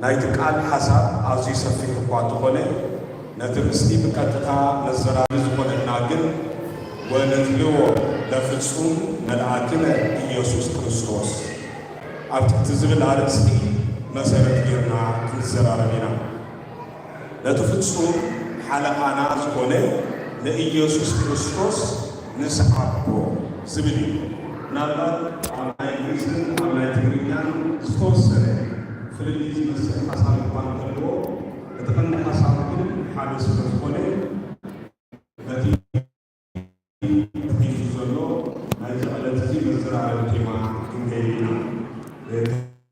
ናይቲ ቃል ሓሳብ ኣዝዩ ሰፊሕ እኳ እንተኾነ፣ ነቲ ርእስቲ ብቀጥታ መዘራቢ ዝኾነና ግን "ወንትልዎ ለፍጹም መልኣክነ ኢየሱስ ክርስቶስ" ኣብ ትሕቲ ዝብል ኣርእስቲ መሰረት ጌርና ክንዘራረብ ኢና። ነቲ ፍጹም ሓለቓና ዝኾነ ንኢየሱስ ክርስቶስ ንስዓቦ ዝብል እዩ። ምናልባት ኣብ ናይ ግእዝን ኣብ ናይ ትግርኛን ዝተወሰነ ፍልልይ ዝመስል ሓሳብ እኳ እንተለዎ፣ እቲ ቀንዲ ሓሳብ ግን ሓደ ስለ ዝኾነ፣ በቲ ተታሒዙ ዘሎ ናይዚ ዕለት እዚ መዘራረቢ ቴማ ክንከይድ ኢና።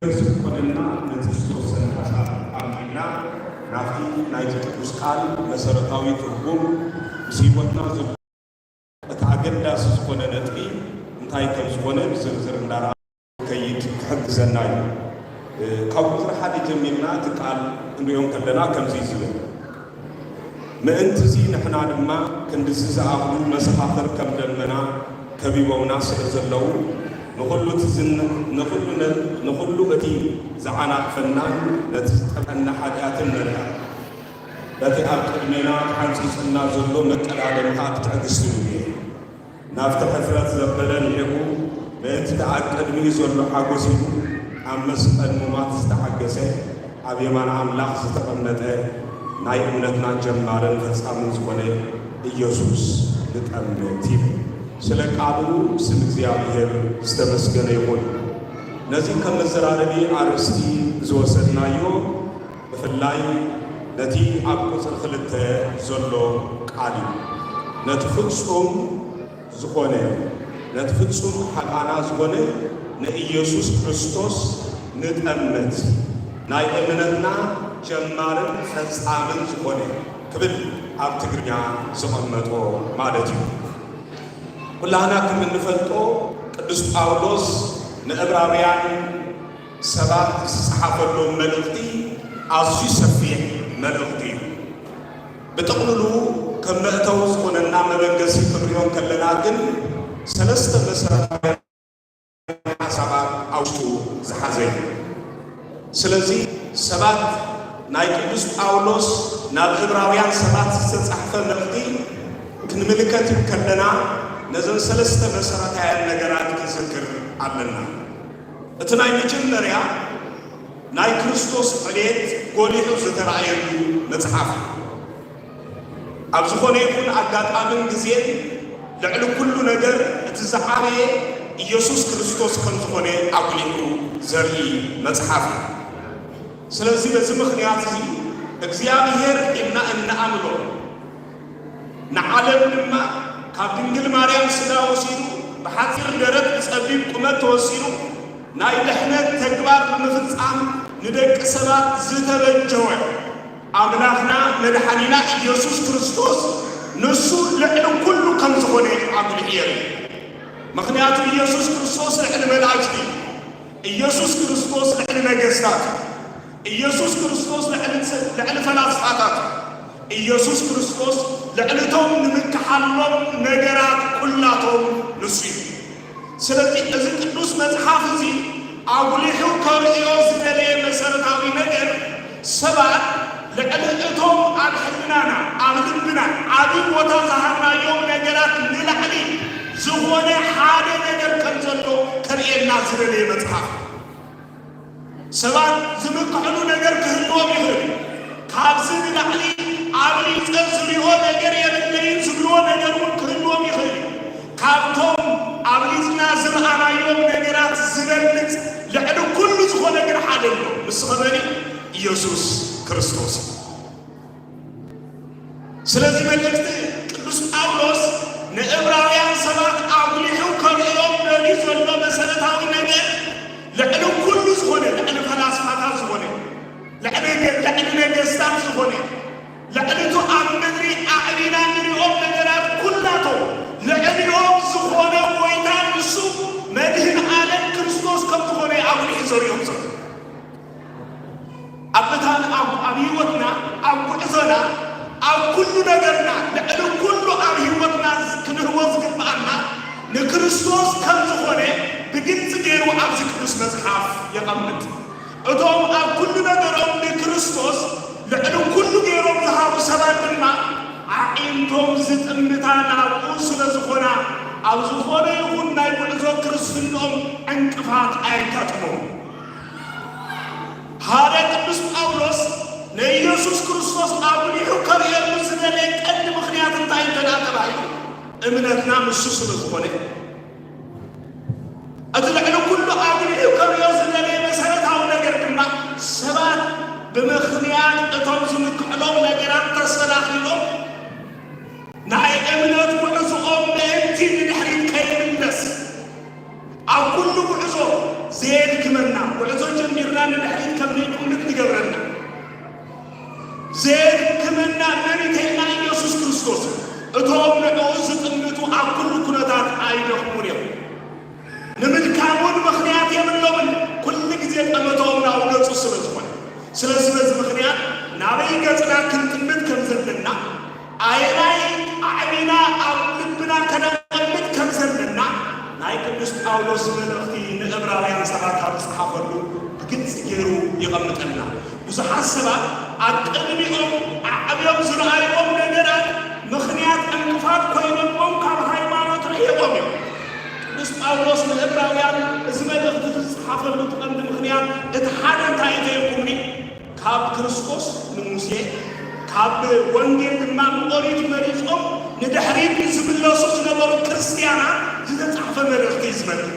ክርስ ዝኾነና ነቲ ዝተወሰነ ሓሳብ ኣልዒልና ናብቲ ናይቲ ቅዱስ ቃል መሰረታዊ ትርጉም ምስ ህይወትና ዘሎ እቲ ኣገዳሲ ዝኾነ ነጥቢ እንታይ ከም ዝኾነ ብዝርዝር እንዳረኣ ከይድ ክሕግዘና እዩ። ካብ ቁፅሪ ሓደ ጀሚርና እቲ ቃል ክንሪኦ ከለና ከምዚ እዩ ዝብል። ምእንቲ እዚ ንሕና ድማ ክንድዚ ዝኣኽሉ መሰኻኽር ከም ደመና ከቢቦምና ስለ ዘለዉ፣ ንኹሉ እቲ ዝን-፣ ንኹሉ ነ-፣ ንኹሉ እቲ ዝዓናቕፈናን ነቲ ዝጠመና ሓጢኣትን ንርሕቕ። በቲ ኣብ ቅድሜና ተሓንጺጹልና ዘሎ መቀዳደም ከኣ ብትዕግስቲ ንጉየ። ናብቲ ሕፍረት ዘበለ ልሒቑ፣ ምእንቲ እቲ ኣብ ቅድሚኡ ዘሎ ሓጎስ ኢሉ ኣብ መስቀል ምሟት ዝተሓገሰ፣ ኣብ የማን ኣምላኽ ዝተቐመጠ፣ ናይ እምነትና ጀማርን ፈጻምን ዝኾነ ኢየሱስ ንጠምት ይብል። ስለ ቃሉ ስም እግዚኣብሔር ዝተመስገነ ይኹን። ነዚ ከም መዘራረቢ ኣርእስቲ ዝወሰድናዮ፣ ብፍላይ ነቲ ኣብ ቁጽሪ ክልተ ዘሎ ቃል እዩ። ነቲ ፍጹም ዝኾነ፣ ነቲ ፍጹም ሓቃና ዝኾነ ንኢየሱስ ክርስቶስ ንጠምት፣ ናይ እምነትና ጀማርን ፈጻምን ዝኾነ ክብል ኣብ ትግርኛ ዘቐመጦ ማለት እዩ። ኩላህና ከም እንፈልጦ፣ ቅዱስ ጳውሎስ ንዕብራውያን ሰባት ዝጸሓፈሎም መልእኽቲ ኣዝዩ ሰፊሕ መልእኽቲ እዩ። ብጥቕልሉ ከም መእተዊ ዝኾነና መበገሲ ክንሪኦ ከለና ግን ሰለስተ መሰረታውያን ሓሳባት ኣብ ውሽጡ ዝሓዘ እዩ። ስለዚ ሰባት ናይ ቅዱስ ጳውሎስ ናብ ዕብራውያን ሰባት ዝተጻሕፈ መልእኽቲ ክንምልከት ከለና ነዘን ሰለስተ መሰረታውያን ነገራት ክንዝክር ኣለና። እቲ ናይ መጀመርያ ናይ ክርስቶስ ዕቤት ጎሊሑ ዝተራእየሉ መጽሓፍ እዩ። ኣብ ዝኾነ ይኹን ኣጋጣምን ግዜን ልዕሊ ኩሉ ነገር እቲ ዝዓበየ ኢየሱስ ክርስቶስ ከም ዝኾነ ኣጉሊሑ ዘርኢ መጽሓፍ እዩ። ስለዚ በዚ ምኽንያት እዚ እግዚኣብሔር ኢልና እንኣምኖ ንዓለም ድማ ካብ ድንግል ማርያም ሥጋ ወሲዱ ብሓጺር ደረት ብጸቢብ ቁመት ተወሲኑ ናይ ድሕነት ተግባር ብምፍጻም ንደቂ ሰባት ዝተበጀወ ኣምላኽና መድሓኒና ኢየሱስ ክርስቶስ ንሱ ልዕሊ ኩሉ ከም ዝኾነ ኣጉሊሑ የርኢ። ምኽንያቱ ኢየሱስ ክርስቶስ ልዕሊ መላእክቲ፣ ኢየሱስ ክርስቶስ ልዕሊ ነገስታት፣ ኢየሱስ ክርስቶስ ልዕሊ፣ ልዕሊ ፈላስፋታት፣ ኢየሱስ ክርስቶስ ልዕሊ እቶም ንምክሓሎም ነገራት ኩላቶም ንሱ እዩ። ስለዚ እዚ ቅዱስ መጽሓፍ እዚ ኣጉሊሑ ከርእዮ ዝደለየ መሰረታዊ ነገር ሰባት ልዕሊ እቶም ኣብ ሕልናና፣ ኣብ ልብና ዓቢ ቦታ ዝሃብናዮም ነገራት ንላዕሊ ዝኾነ ሓደ ነገር ከም ዘሎ ከርእየና ዝደለየ መጽሓፍ። ሰባት ዝምክሕሉ ነገር ክህልዎም ይኽእል እዩ። ካብዚ ንላዕሊ ኣብሊጸ ዝሪኦ ነገር የብለይን ዝብልዎ ነገር እውን ክህልዎም ይኽእል እዩ። ካብቶም ኣብሊጽና ዝረኣናዮም ነገራት ዝበልጽ ልዕሊ ኩሉ ዝኾነ ግን ሓደ ኣሎ። ንሱ ኸመን እዩ? ኢየሱስ ክርስቶስ እዩ። ስለዚ መልእኽቲ ቅዱስ ጳውሎስ ንዕብራውያን ሰባት ኣጉሊሑ ከርእዮም ደልዩ ዘሎ መሰረታዊ ነገር ልዕሊ ኩሉ ዝኾነ፣ ልዕሊ ፈላስፋታት ዝኾነ፣ ልዕሊ ገ-፣ ልዕሊ ነገስታት ዝኾነ፣ ልዕሊ እቱ ኣብ ምድሪ ኣዕቢና ንሪኦም ነገራት ኩላቶም ልዕሊኦም ዝኾነ ጎይታ ንሱ መድህን ዓለም ክርስቶስ ከም ዝኾነ ኣጉሊሑ ዘርእዮም ዘሎ። ኣብ መታን ኣብ፣ ኣብ ህይወትና፣ ኣብ ጉዕዞና፣ ኣብ ኩሉ ነገርና፣ ልዕሊ ኩሉ ኣብ ህይወትና ክንህቦ ዝግብኣና ንክርስቶስ ከም ዝኾነ ብግልጺ ገይሩ ኣብዚ ቅዱስ መጽሓፍ የቐምጥ። እቶም ኣብ ኩሉ ነገሮም እቶም ዝጥምታ ናብኡ ስለ ዝኾና፣ ኣብ ዝኾነ ይኹን ናይ ጉዕዞ ክርስትንኦም ዕንቅፋት ኣየጋጥሞም። ሃደ ቅዱስ ጳውሎስ ንኢየሱስ ክርስቶስ ኣጉሊሑ ከርእየሉ ዝደለየ ቀንዲ ምኽንያት እንታይ እንተ ደኣ ተባሂሉ፣ እምነትና ንሱ ስለ ዝኾነ። እቲ ልዕሊ ኩሉ ኣጉሊሑ ከርእዮ ዝደለየ መሰረታዊ ነገር ድማ፣ ሰባት ብምኽንያት እቶም ዝምክሕሎም ነገራት ተሰናኺሎም፣ ናይ እምነት ጉዕዞኦም ምእንቲ ንድሕሪት ከይምለስ፣ ኣብ ኩሉ ጉዕዞ ዘየድክመና፣ ጉዕዞ ጀሚርና ንድሕሪት ከም ዘይጥምት ዝገብረና፣ ዘየድክመና መን እንተኢልና ኢየሱስ ክርስቶስ፣ እቶም ንዕኡ ዝጥምቱ ኣብ ኩሉ ኩነታት ኣይደኽሙን እዮም። ንምድካም እውን ምኽንያት የብሎምን። ኩሉ ግዜ ጠመቶም ናብ ገጹ ስለ ዝኾነ። ስለዚ በዚ ምኽንያት ናበይ ገጽና ክንጥምት ከም ዘለና፣ ኣየናይ ኣዕቢና ኣብ ልብና ከነቐምጥ ከም ዘለና፣ ናይ ቅዱስ ጳውሎስ መልእኽቲ ንዕብራውያን ሰባት ኣብ ዝጸሓፈሉ ብግልጺ ገይሩ የቐምጠልና። ብዙሓት ሰባት ኣብ ቅድሚኦም ኣዕብዮም ዝረኣይዎም ነገራት ምኽንያት ዕንቅፋት ኮይኖምዎም ካብ ሃይማኖት ርሒቖም እዮም። ቅዱስ ጳውሎስ ንዕብራውያን እዚ መልእኽቲ ዝጸሓፈሉ እቲ ቀንዲ ምኽንያት እቲ ሓደ እንታይ እዩ ተይልኩምኒ? ካብ ክርስቶስ ንሙሴ፣ ካብ ወንጌል ድማ ንኦሪት መሪጾም ንድሕሪት ዝምለሱ ዝነበሩ ክርስትያናት ዝተጻሕፈ መልእኽቲ እዩ። እዚ መልእኽቲ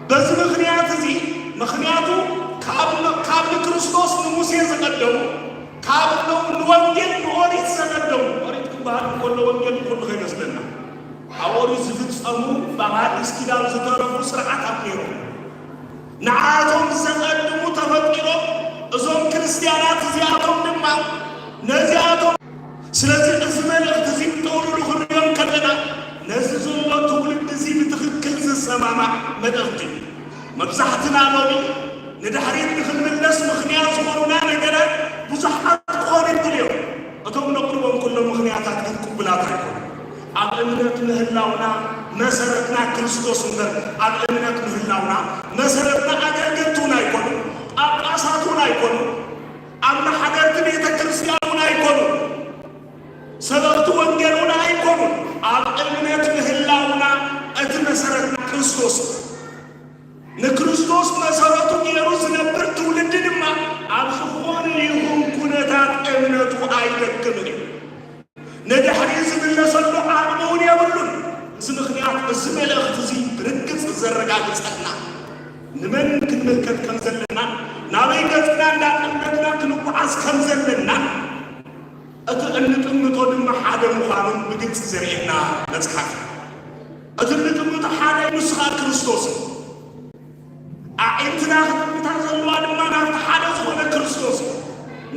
በዚ ምኽንያት እዚ፣ ምኽንያቱ ካብ ን-፣ ካብ ንክርስቶስ ንሙሴ ዝቐደሙ፣ ካብ ን-፣ ንወንጌል ንኦሪት ዘቐደሙ፣ ኦሪት ክበሃል እንከሎ ወንጌል ንኹሉ ከይመስለና፣ ኣብ ኦሪት ዝፍጸሙ፣ ብኣብ ሓዲስ ኪዳን ዝተረፉ ስርዓታት ነይሮም። ንዓቶም ዘቐድሙ ተፈጢሮም፣ እዞም ክርስትያናት እዚኣቶም ድማ ነዚኣቶም። ስለዚ እዚ መልእኽቲ እዚ ብጥቕልሉ ክንሪኦ እንከለና፣ ነዚ ዘሎ ትውልዲ እዚ ብትኽክል ዝሰማማዕ መልእኽቲ እዩ። መብዛሕትና ሎሚ ንድሕሪት ንኽንምለስ ምኽንያት ዝኾኑና ነገራት ብዙሓት ክኾኑ ይኽእሉ እዮም። እቶም ነቕርቦም ኩሎም ምኽንያታት ግን ቅቡላት ኣይኮኑን። ኣብ እምነት ምህላውና መሰረትና ክርስቶስ እምበር፣ ኣብ እምነት ምህላውና መሰረትና ኣገልገልቲ እውን ኣይኮኑን፣ ጳጳሳት እውን ኣይኮኑን፣ ኣመሓደርቲ ቤተ ክርስቲያን እውን ኣይኮኑን፣ ሰበኽቲ ወንጌል እውን ኣይኮኑን። ኣብ እምነት ምህላውና እቲ መሰረትና ክርስቶስ እዩ። ንክርስቶስ መሰረቱ ገይሩ ዝነብር ትውልዲ ድማ ኣብ ዝኾነ ይኹን ኩነታት እምነቱ ኣይደክምን እዩ። ንድሕሪ ዝምለሰሉ ዓቕሚ እውን የብሉን። እዚ ምኽንያት እዚ መልእኽቲ እዚ ብርግጽ ዘረጋግጸልና፣ ንመን ክንምልከት ከም ዘለናን ናበይ ገጽና እንዳጠመትና ክንጓዓዝ ከም ዘለናን፣ እቲ እንጥምቶ ድማ ሓደ ምዃኑን ብግልጺ ዘርእየና መጽሓፍ እዩ። እቲ እንጥምቶ ሓደ ንሱ ኸኣ ክርስቶስ እዩ። ኣዒንትና ክጥምታ ዘለዋ ድማ ናብቲ ሓደ ዝኾነ ክርስቶስ እዩ።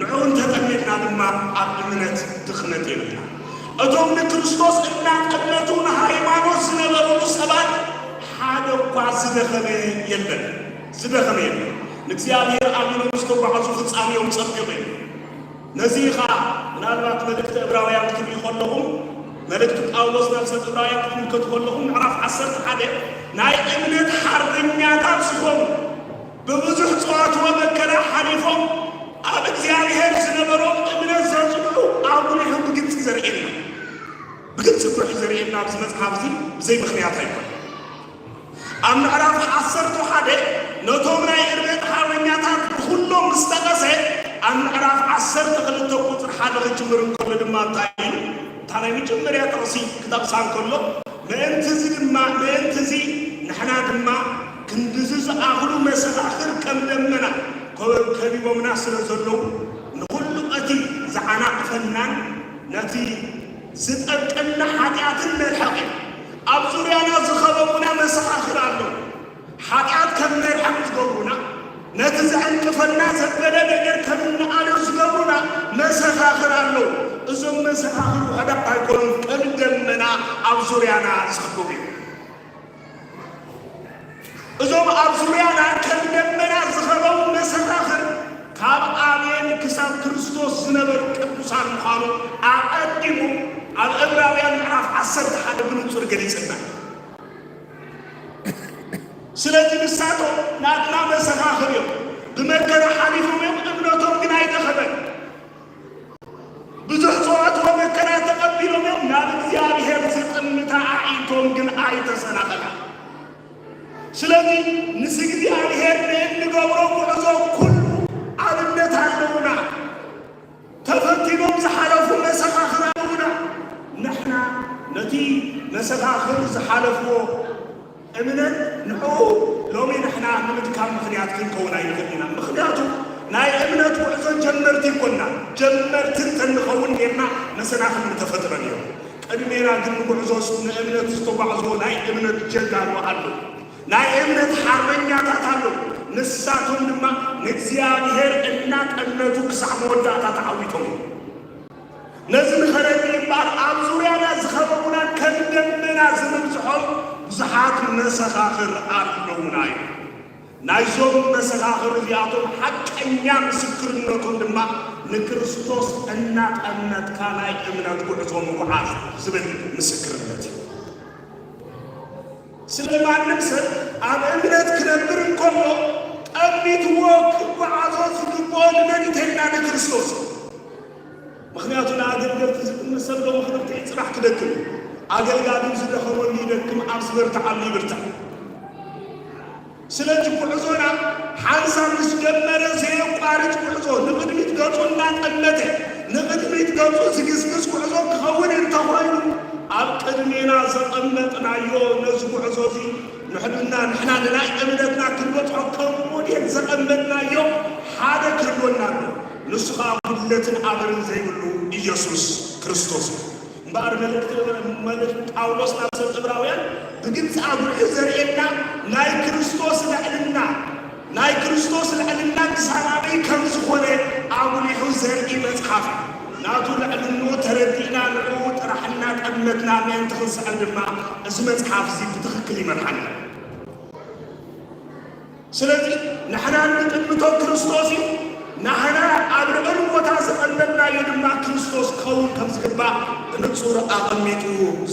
ንዕኡ እንተጠሚትና ድማ ኣብ እምነት ድኽመት የብልና። እቶም ንክርስቶስ እናጠመቱ ንሃይማኖት ዝነበሩሉ ሰባት ሓደ እኳ ዝደኸመ የለን። ዝደኸመ የለን። ንእግዚኣብሔር ኣሚኖም ዝተጓዕዙ ፍጻሜኦም ጸቢቑ እዩ። ነዚ ኸኣ ምናልባት መልእክቲ ዕብራውያን ክትሪኡ ከለኹም፣ መልእክቲ ጳውሎስ ናብ ሰብ ዕብራውያን ክትምልከቱ ከለኹም፣ ምዕራፍ ዓሰርተ ሓደ ናይ እምነት ሓርበኛታት ዝኾኑ፣ ብብዙሕ ጸዋትወ መከራ ሓሊፎም ኣብ እግዚኣብሔር ዝነበሮም እምነት ዘጽንዑ ኣጉሊሑ ብግልጺ ዘርእየና፣ ብግልጺ ጉልሑ ዘርእየና ኣብዚ መጽሓፍ እዚ ብዘይ ምኽንያት ኣይኮነን። ኣብ ምዕራፍ ዓሰርተ ሓደ ነቶም ናይ እርበጥ ሓርበኛታት ብኹሎም ምስ ጠቐሰ፣ ኣብ ምዕራፍ ዓሰርተ ክልተ ቁጽሪ ሓደ ክጅምር እንከሎ ድማ እንታይ ኢሉ? እታ ናይ መጀመርያ ጥቕሲ ክጠቕሳ እንከሎ፣ ምእንቲ እዚ ድማ፣ ምእንቲ እዚ ንሕና ድማ ክንድዚ ዝኣኽሉ መሰኻኽር ከም ደመና ከበ-፣ ከቢቦምና ስለ ዘለዉ፣ ንኹሉ እቲ ዝዓናቕፈናን ነቲ ዝጠብቀና ሓጢኣትን ነርሕቕ እዩ። ኣብ ዙርያና ዝኸበቡና መሰኻኽር ኣለዉ። ሓጢኣት ከም ነርሕቕ ዝገብሩና፣ ነቲ ዘዕንቅፈና ዘበለ ነገር ከም እንኣልዮ ዝገብሩና መሰኻኽር ኣለዉ። እዞም መሰኻኽር ውሑዳት ኣይኮኑን፣ ከም ደመና ኣብ ዙርያና ዝኽበቡ እዮም። እዞም ኣብ ዙርያና ከም ደመና ዝኸበቡ መሰኻኽር፣ ካብ ኣቤል ክሳብ ክርስቶስ ዝነበሩ ቅዱሳን ምዃኑ ኣቐዲሙ ኣብ ዕብራውያን ምዕራፍ ዓሰርተ ሓደ ብንጹር ገሊጽልና። ስለዚ ንሳቶም ናትና መሰኻኽር እዮም። ብመከራ ሓሊፎም እዮም፣ እምነቶም ግን ኣይደኸመን። ብዙሕ ጸዋትወ ስለዚ ምስ እግዚኣብሔር ንእንገብሮ ጉዕዞ ኩሉ ኣብነት ኣለውና። ተፈቲኖም ዝሓለፉ መሰኻኽር ኣለውና። ንሕና ነቲ መሰኻኽር ዝሓለፍዎ እምነት ንዕኡ ሎሚ ንሕና ንምድካም ምኽንያት ክንከውን ኣይንኽእል ኢና። ምኽንያቱ ናይ እምነት ጉዕዞ ጀመርቲ ይኮና። ጀመርቲ እንተንኸውን ኔርና መሰናኽል ምተፈጥረ ነይሩ። ቅድሜና ግን ንጉዕዞ ንእምነት ዝተጓዕዝዎ ናይ እምነት ጀጋኑ ኣለዉ። ናይ እምነት ሓርበኛታት ኣለዉ። ንሳቶም ድማ ንእግዚኣብሔር እናጠመቱ ክሳዕ መወዳእታ ተዓዊቶም እዮም። ነዚ ንኸረድእ እምበኣር ኣብ ዙርያና ዝኸበቡና ከም ደመና ዝንብዝሖም ብዙሓት መሰኻኽር ኣለዉና እዮም። ናይዞም መሰኻኽር እዚኣቶም ሓቀኛ ምስክርነቶም ድማ ንክርስቶስ እናጠመትካ ናይ እምነት ጉዕዞ ምጉዓዝ ዝብል ምስክርነት እዩ። ስለ ማንም ሰብ ኣብ እምነት ክነብር እንከሎ ጠሚትዎ ክጓዓዞ ዝግብኦ ንመን እንተልና ንክርስቶስ። ምኽንያቱ ንኣገልገልቲ ዝጥምት ሰብ ሎሚ ክነብር ጽባሕ ክደክም እዩ። ኣገልጋሊ ዝደኸመሉ ይደክም፣ ኣብ ዝበርትዓሉ ይብርትዕ። ስለዚ ጉዕዞና ሓንሳብ ምስ ጀመረ ዘየቋርጽ ጉዕዞ ንቕድሚት ገጹ እናጠመተ ንቕድሚት ገጹ ዝግስግስ ጉዕዞ ክኸውን እንተኾይኑ ኣብ ቅድሜና ዘቐመጥናዮ ነዚ ጉዕዞ እዚ ንሕድና ንሕና ንናይ እምነትና ክንበጽሖ ከም ሞዴል ዘቐመጥናዮ ሓደ ክህልወና ኣሎ። ንሱ ኸኣ ጉድለትን ኣበርን ዘይብሉ ኢየሱስ ክርስቶስ እዩ። እምበኣር መልእክቲ መልእክቲ ጳውሎስ ናብ ሰብ ዕብራውያን ብግልጺ ኣጉልሑ ዘርእየና ናይ ክርስቶስ ልዕልና ናይ ክርስቶስ ልዕልና ክሳብ ኣበይ ከም ዝኾነ ኣጉሊሑ ዘርኢ መጽሓፍ እዩ። ናቱ ልዕልንኡ ተረዲእና ንዕኡ ጥራሕ እናጠመትና ምእንቲ ክንስዕር ድማ እዚ መጽሓፍ እዚ ብትኽክል ይመርሓና። ስለዚ ንሕና እንጥምቶ ክርስቶስ እዩ። ንሕና ኣብ ልዑል ቦታ ዘቐመጥናዮ ድማ ክርስቶስ ክኸውን ከም ዝግባእ ብንጹር ኣቐሚጡ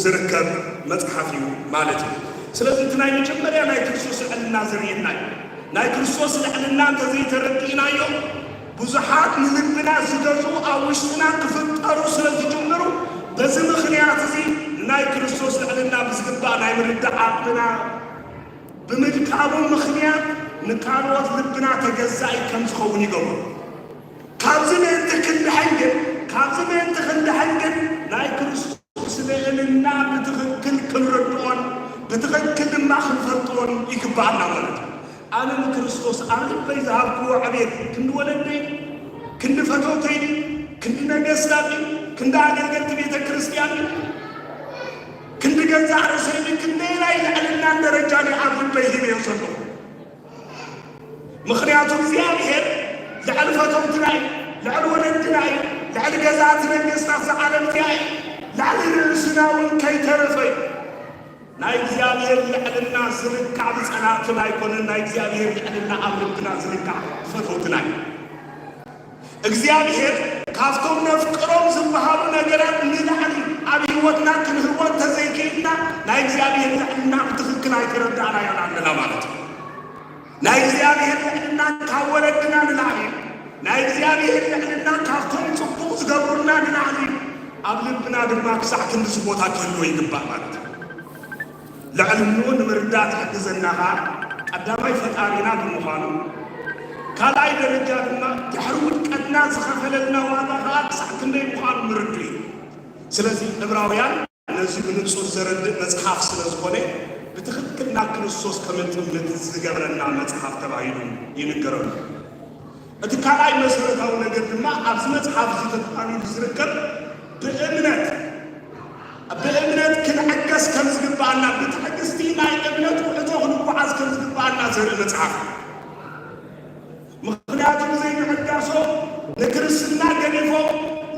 ዝርከብ መጽሓፍ እዩ ማለት እዩ። ስለዚ እቲ ናይ መጀመርያ ናይ ክርስቶስ ልዕልና ዘርእየና እዩ። ናይ ክርስቶስ ልዕልና እንተዘይተረዲእናዮ ብዙሓት ንልብና ዝገዝኡ ኣብ ውሽጥና ክፍጠሩ ስለ ዝጅምሩ በዚ ምኽንያት እዚ ናይ ክርስቶስ ልዕልና ብዝግባእ ናይ ምርዳእ ዓቕምና ብምድካሙ ምኽንያት ንካልኦት ልብና ተገዛኢ ከም ዝኸውን ይገብሮ። ካብዚ ምእንቲ ክንድሕን ግን ካብዚ ምእንቲ ክንድሕን ግን ናይ ክርስቶስ ልዕልና ብትኽክል ክንርድኦን ብትኽክል ድማ ክንፈልጦን ይግባኣና ማለት እዩ። ኣነ ንክርስቶስ ኣብ ልበይ ዝሃብክዎ ዕቤት ክንዲ ወለደይ ክንዲ ፈተውተይ ክንዲ ነገስታት ክንዲ ኣገልገልቲ ቤተ ክርስቲያን ክንዲ ገዛእ ርእሰይ ክንደየናይ ልዕልናን ደረጃን ኣብ ልበይ ሂበዮ ዘለኹ። ምኽንያቱ እግዚኣብሔር ልዕሊ ፈተውትና እዩ፣ ልዕሊ ወለድና እዩ፣ ልዕሊ ገዛእቲ ነገስታት ዝዓለም እዚኣ እዩ፣ ልዕሊ ርእስና እውን ከይተረፈ እዩ። ናይ እግዚኣብሔር ልዕልና ዝልካዕ ብጸላእትና ኣይኮነን። ናይ እግዚኣብሔር ልዕልና ኣብ ልብና ዝልካዕ ብፈተውትና እዩ። እግዚኣብሔር ካብቶም ነፍቅሮም ዝበሃሉ ነገራት ንላዕሊ ኣብ ህይወትና ክንህቦ እንተዘይክኢልና ናይ እግዚኣብሔር ልዕልና ብትኽክል ኣይተረዳእናዮን ኣለና ማለት እዩ። ናይ እግዚኣብሔር ልዕልና ካብ ወለድና ንላዕሊ እዩ። ናይ እግዚኣብሔር ልዕልና ካብቶም ጽቡቕ ዝገብሩልና ንላዕሊ እዩ። ኣብ ልብና ድማ ክሳዕ ክንድዚ ቦታ ክህልዎ ይግባእ ማለት እዩ። ልዕልንኡ ንምርዳእ ዝሕግዘና ኸኣ ቀዳማይ ፈጣሪና ብምዃኑ፣ ካልኣይ ደረጃ ድማ ድሕሪ ውድቀትና ዝኸፈለልና ዋጋ ኸኣ ክሳዕ ክንደይ ምዃኑ ምርድኡ እዩ። ስለዚ ዕብራውያን ነዚ ብንጹር ዘረድእ መጽሓፍ ስለ ዝኾነ፣ ብትኽክል ናብ ክርስቶስ ከም እጥምት ዝገብረና መጽሓፍ ተባሂሉ ይንገረሉ። እቲ ካልኣይ መሰረታዊ ነገር ድማ ኣብዚ መጽሓፍ እዚ ተጠቓሊሉ ዝርከብ ብእምነት ብእምነት ክንዕገስ ከም ዝግባኣና ብትዕግስቲ ናይ እምነት ውዕዞ ክንጓዓዝ ከም ዝግባኣና ዘርኢ መጽሓፍ እዩ። ምኽንያቱ ዘይምዕጋሶም ንክርስትና ገዲፎም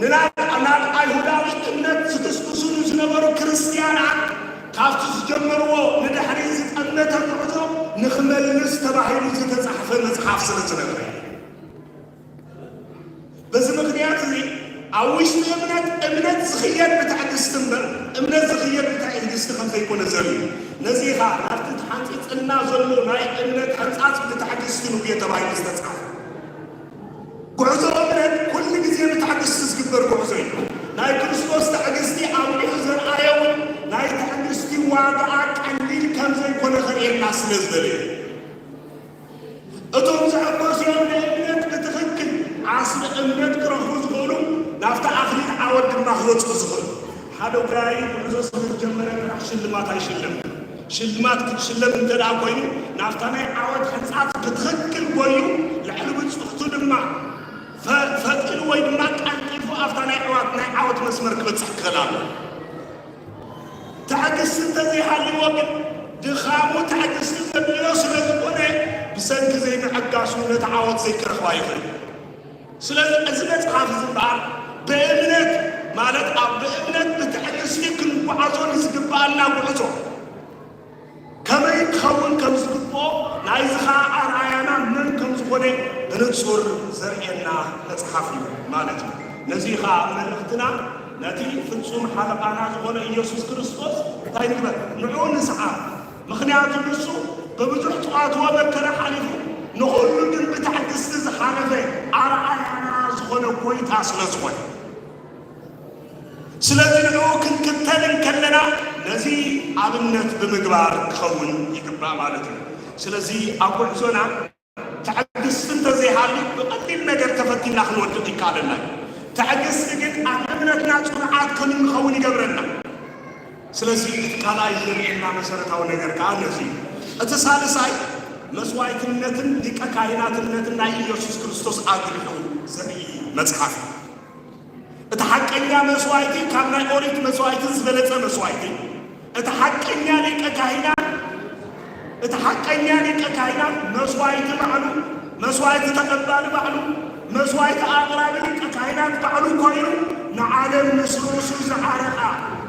ንናብ ናብ ኣይሁዳዊ እምነት ዝግስግሱሉ ዝነበሩ ክርስትያናት ካብቲ ዝጀመርዎ ንድሕሪ ዝጠመተ ጉዕዞ ንኽመልስ ተባሂሉ ዝተጻሕፈ መጽሓፍ ስለ ዝነበረ እዩ። በዚ ምኽንያት እዚ ኣብ ውሽጢ እምነት እምነት ዝኽየድ ብትዕግስቲ እምበር እምነት ዝኽየድ ብትዕግስቲ ከም ዘይኮነ ዘርኢ እዩ። ነዚ ኸኣ ናብቲ ተሓንጺጽልና ዘሎ ናይ እምነት ሕንጻጽ ብትዕግስቲ ንጉየ ተባሂሉ ዝተጻሕፈ ጉዕዞ እምነት ኩሉ ግዜ ብትዕግስቲ ዝግበር ጉዕዞ እዩ። ናይ ክርስቶስ ትዕግስቲ ኣውሊዑ ዘርኣየ እውን ናይ ትዕግስቲ ዋጋኣ ቀሊል ከም ዘይኮነ ከርእየና ስለ ዝደለየ እዩ። ክበጽሑ ዝኽእሉ። ሓደ ጎያዪ ጉዕዞ ስለ ዝጀመረ ጥራሕ ሽልማት ኣይሽለም። ሽልማት ክትሽለም እንተ ደኣ ኮይኑ፣ ናብታ ናይ ዓወት ሕንጻጽ ብትኽክል ጎዩ ልዕሊ ብጽሕቱ ድማ ፈ-፣ ፈጢኑ ወይ ድማ ቀልጢፉ ኣብታ ናይ ዕዋት-፣ ናይ ዓወት መስመር ክበጽሕ ክኽእል ኣለዎ። ትዕግስቲ እንተዘይሃልዎ ግን፣ ድኻሙ ትዕግስቲ ዘድልዮ ስለ ዝኾነ፣ ብሰንኪ ዘይምዕጋሱ ነቲ ዓወት ዘይክረኽባ ይኽእል። ስለዚ እዚ መጽሓፍ እዚ እምበኣር ብእምነት፣ ማለት ኣብ ብእምነት ብትዕግስቲ ክንጓዓዞ ንዝግብኣና ጉዕዞ፣ ከመይ ክኸውን ከም ዝግብኦ፣ ናይዚ ኸኣ ኣርኣያና መን ከም ዝኾነ ብንጹር ዘርእየና መጽሓፍ እዩ ማለት እዩ። ነዚ ኸኣ መልእኽትና ነቲ ፍጹም ሓለቓና ዝኾነ ኢየሱስ ክርስቶስ እንታይ ንግበር? ንዕኡ ንስዓብ። ምኽንያቱ ንሱ ብብዙሕ ጽዋትወ መከራ ሓሊፉ፣ ንኹሉ ግን ብትዕግስቲ ዝሓለፈ ኣርኣያና ዝኾነ ጐይታ ስለ ዝኾነ። ስለዚ ንዕኡ ክንክተል እንከለና ነዚ ኣብነት ብምግባር ክኸውን ይግባእ ማለት እዩ። ስለዚ ኣብ ጉዕዞና ትዕግስቲ እንተዘይሃልዩ ብቐሊል ነገር ተፈቲንና ክንወድቕ ይከኣለና እዩ። ትዕግስቲ ግን ኣብ እምነትና ጽኑዓት ከም እንኸውን ይገብረና። ስለዚ እቲ ካልኣይ ዘርእየና መሰረታዊ ነገር ከኣ ነዚ እዩ። እቲ ሳልሳይ መስዋዕትነትን ሊቀ ካህናትነትን ናይ ኢየሱስ ክርስቶስ ኣጉሊሑ ዘርኢ መጽሓፍ እዩ። እቲ ሓቀኛ መስዋዕቲ ካብ ናይ ኦሪት መስዋዕቲ ዝበለጸ መስዋዕቲ፣ እቲ ሓቀኛ ሊቀ ካህናት፣ እቲ ሓቀኛ ሊቀ ካህናት መስዋዕቲ ባዕሉ፣ መስዋዕቲ ተቐባሊ ባዕሉ፣ መስዋዕቲ ኣቕራቢ ሊቀ ካህናት ባዕሉ ኮይኑ ንዓለም ምስ ርእሱ ዝዓረቓ፣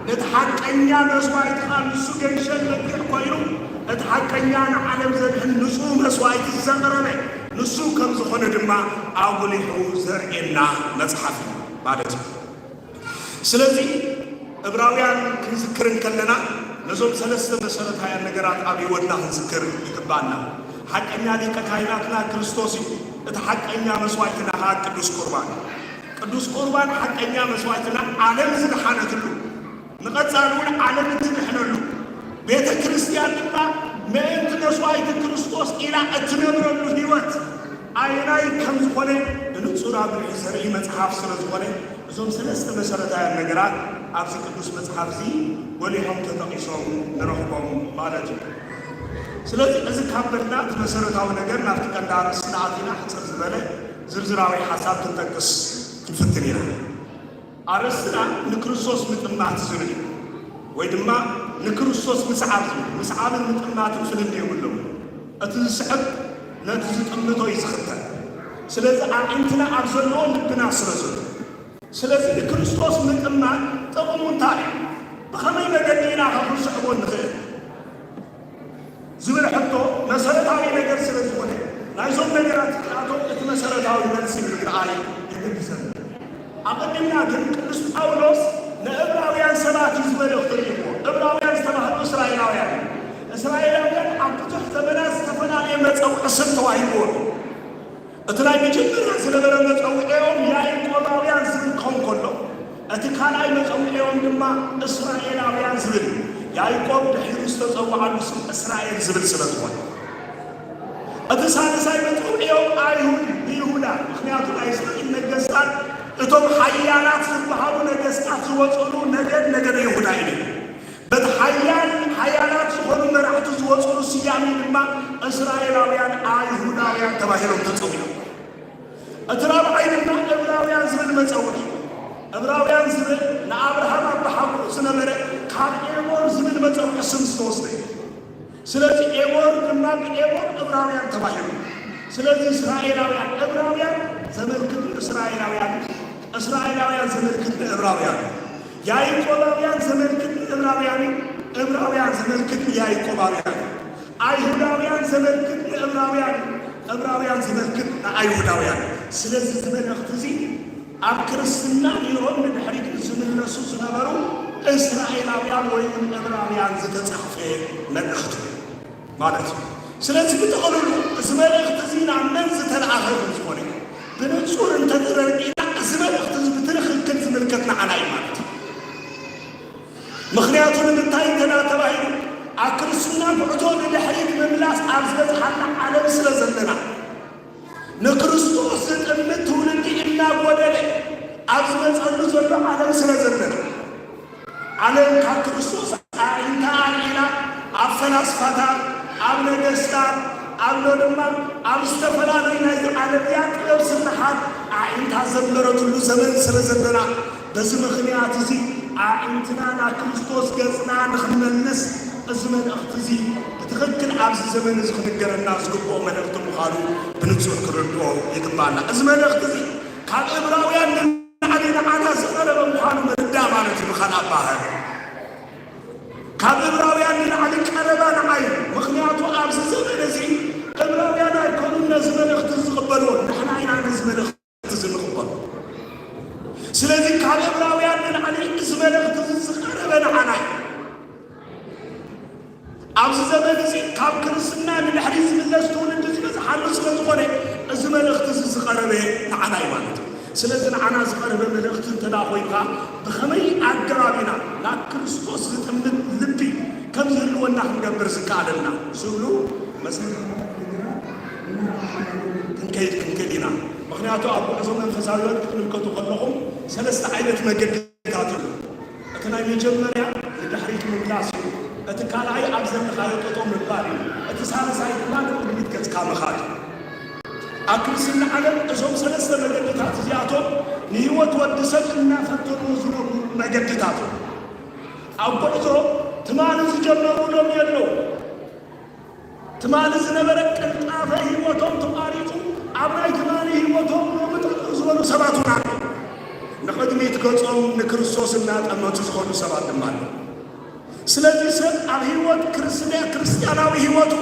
ነቲ ሓቀኛ መስዋዕቲ ኸኣ ንሱ ገንሸል በጊዕ ኮይኑ፣ እቲ ሓቀኛ ንዓለም ዘድሕን ንጹህ መስዋዕቲ ዘቕረበ ንሱ ከም ዝኾነ ድማ ኣጉሊሑ ዘርእየና መጽሓፍ እዩ ማለት እዩ። ስለዚ እብራውያን ክንዝክር እንከለና ነዞም ሰለስተ መሰረታውያን ነገራት ኣብ ህይወትና ክንዝክር ይግባና። ሓቀኛ ሊቀ ካህናትና ክርስቶስ እዩ። እቲ ሓቀኛ መስዋዕትና ኸኣ ቅዱስ ቁርባን። ቅዱስ ቁርባን ሓቀኛ መስዋዕትና፣ ዓለም ዝደሓነትሉ፣ ንቐጻሊ እውን ዓለም እትድሕነሉ፣ ቤተ ክርስቲያን ድማ ምእንቲ መስዋዕቲ ክርስቶስ ኢላ እትነብረሉ ህይወት ኣየናይ ከም ዝኾነ ብንጹር ኣጉሊሑ ዘርኢ መጽሓፍ ስለ ዝኾነ፣ እዞም ሰለስተ መሰረታውያን ነገራት ኣብዚ ቅዱስ መጽሓፍ እዚ ጎሊሖም ተጠቒሶም ንረኽቦም ማለት እዩ። ስለዚ እዚ ካብ በልና እቲ መሰረታዊ ነገር ናብቲ ቀንዲ ኣርእስትና ኣቲና ሕጽር ዝበለ ዝርዝራዊ ሓሳብ ክንጠቅስ ክንፍትን ኢና። ኣርእስትና ንክርስቶስ ምጥማት ዝብል እዩ፣ ወይ ድማ ንክርስቶስ ምስዓብ ዝብል። ምስዓብን ምጥማትን ፍልልይ የብሎም። እቲ ዝስዕብ ነቲ ዝጥምቶ እዩ ዝኽተል። ስለዚ ኣዒንትና ኣብ ዘለዎ ልብና ስለ ዘሎ፣ ስለዚ ንክርስቶስ ምጥማት ጥቕሙ እንታይ እዩ? ብኸመይ መገዲ ኢና ኸ ክንስዕቦ ንኽእል? ዝብል ሕቶ መሰረታዊ ነገር ስለ ዝኾነ፣ ናይዞም ነገራት እዚኣቶም እቲ መሰረታዊ መልሲ ምርኣይ የገድሰና። ኣቐዲምና ግን ቅዱስ ጳውሎስ ንእብራውያን ሰባት እዩ እዚ መልእኽቲ ልኢኽዎ። እብራውያን ዝተባህሉ እስራኤላውያን እዮም። እስራኤላውያን ኣብ ብዙሕ ዘመናት ዝተፈላለየ መጸውዒ ስም ተዋሂብዎም እዩ። እቲ ናይ መጀመርያ ዝነበረ መጸውዒኦም ያዕቆባውያን ዝብል ክኸውን ከሎ፣ እቲ ካልኣይ መጸውዒኦም ድማ እስራኤላውያን ዝብል እዩ። ያዕቆብ ድሒሩ ዝተጸውዓሉ ስም እስራኤል ዝብል ስለ ዝኾነ። እቲ ሳልሳይ መጸውዒኦም ኣይሁድ ብይሁዳ፣ ምኽንያቱ ናይ እስራኤል ነገስታት እቶም ሓያላት ዝበሃሉ ነገስታት ዝወጽሉ ነገድ ነገደ ይሁዳ እዩ። በቲ ሓያል፣ ሓያላት ዝኾኑ መራሕቲ ዝወጽሉ ስያሜ ድማ እስራኤላውያን ኣይሁዳውያን ተባሂሎም ተጸዊዖም። እቲ ራብዓይ ድማ እብራውያን ዝብል መጸውዒ። እብራውያን ዝብል ንኣብርሃም ኣቦሓጎኡ ዝነበረ ካብ ኤቦር ዝብል መጸውዒ ስም ዝተወስደ እዩ። ስለዚ ኤቦር ድማ ብኤቦር እብራውያን ተባሂሉ። ስለዚ እስራኤላውያን፣ እብራውያን ዘመልክት ንእስራኤላውያን፣ እስራኤላውያን ዘመልክት ንእብራውያን፣ ያዕቆባውያን ዘመልክት ንእብራውያን፣ እብራውያን ዘመልክት ንያዕቆባውያን፣ ኣይሁዳውያን ዘመልክት ንእብራውያን፣ እብራውያን ዘመልክት ንኣይሁዳውያን። ስለዚ እዚ መልእኽቲ እዚ ኣብ ክርስትና ነይሮም ንድሕሪት ዝምለሱ ዝነበሩ እስራኤላውያን ወይ እውን እብራውያን ዝተጻሕፈ መልእኽቲ ማለት እዩ። ስለዚ ብጥቕልሉ እዚ መልእኽቲ እዚ ናብ መን ዝተለኣኸ ከም ዝኾነ ብንጹር እንተተረዲእና፣ እዚ መልእኽቲ እዚ ብትኽክል ዝምልከት ንዓና እዩ ማለት እዩ። ምኽንያቱ ንምንታይ እንተ ተባሂሉ፣ ኣብ ክርስትና ጉዕዞ ንድሕሪት ምምላስ ኣብ ዝበዝሓና ዓለም ስለ ዘለና፣ ንክርስቶስ ዝጥምት ትውልዲ እናጎደለ፣ ኣብ ዝመጸሉ ዘሎ ዓለም ስለ ዘለና፣ ዓለም ካብ ክርስቶስ ኣዒንታ ኣልዒላ ኣብ ፈላስፋታት፣ ኣብ ነገስታት፣ ኣሎ ድማ ኣብ ዝተፈላለዩ ናይዚ ዓለም እዚኣ ጥበብ ስርሓት ኣዒንታ ዘንበረትሉ ዘመን ስለ ዘለና፣ በዚ ምኽንያት እዚ ኣዒንትና ናብ ክርስቶስ ገጽና ንኽንመልስ፣ እዚ መልእኽቲ እዚ ብትኽክል ኣብዚ ዘመን እዚ ክንገረና ዝግብኦ መልእኽቲ ምዃኑ ብንጹር ክንርድኦ ይግባና። እዚ መልእኽቲ እዚ ካብ ዕብራውያን ንላዕሊ ንዓና ዝቐረበ ምዃኑ ምርዳእ ማለት እዩ። ብኻልእ ኣባህር ካብ ዕብራውያን ንላዕሊ ቀረባ ንዓይ። ምኽንያቱ ኣብዚ ዘመን እዚ ዕብራውያን ኣይኮኑን ነዚ መልእኽቲ ዝቕበልዎ፣ ንሕና ኢና ነዚ መልእኽቲ እዚ ንቕበሎ። ስለዚ ካብ ዕብራውያን ንላዕሊ እዚ መልእኽቲ እዚ ዝቐረበ ንዓና እዩ። ኣብዚ ዘመን እዚ ካብ ክርስትና ንድሕሪ ዝምለስ ትውልዲ ዝበዝሓሉ ስለ ዝኾነ፣ እዚ መልእኽቲ እዚ ዝቐረበ ንዓና እዩ ማለት እዩ። ስለዚ ንዓና ዝቐረበ መልእኽቲ እንተ ደኣ ኮይንካ፣ ብኸመይ ኣገባብ ኢና ናብ ክርስቶስ ዝጥምት ልቢ ከም ዝህልወና ክንገብር ዝከኣለና ዝብሉ መሰረታዊ ነገራት እናረኣና ክንከይድ ክንክእል ኢና። ምኽንያቱ ኣብ ጉዕዞ መንፈሳዊ ህይወት ክትምልከቱ ከለኹም ሰለስተ ዓይነት መገዲ ታት እዩ። እቲ ናይ መጀመርያ ንድሕሪት ምምላስ እዩ። እቲ ካልኣይ ኣብ ዘለኻዮ ጠጠው ምባል እዩ። እቲ ሳልሳይ ድማ ንቕድሚት ገጽካ ምኻድ እዩ። ኣብ ክርስትና ዓለም እዞም ሰለስተ መገድታት እዚኣቶም ንህይወት ወዲ ሰብ እናፈተኑ ዝነብሩ መገድታት እዮም። ኣብ ጉዕዞ ትማሊ ዝጀመሩ ሎሚ የለዉ። ትማሊ ዝነበረ ቅልጣፈ ህይወቶም ተቋሪጹ፣ ኣብ ናይ ትማሊ ህይወቶም ሎሚ ጠጠው ዝበሉ ሰባት እውን ኣለዉ። ንቕድሚት ገጾም ንክርስቶስ እናጠመቱ ዝኾኑ ሰባት ድማ ኣለዉ። ስለዚ ሰብ ኣብ ህይወት ክርስትያ-፣ ክርስትያናዊ ህይወቱ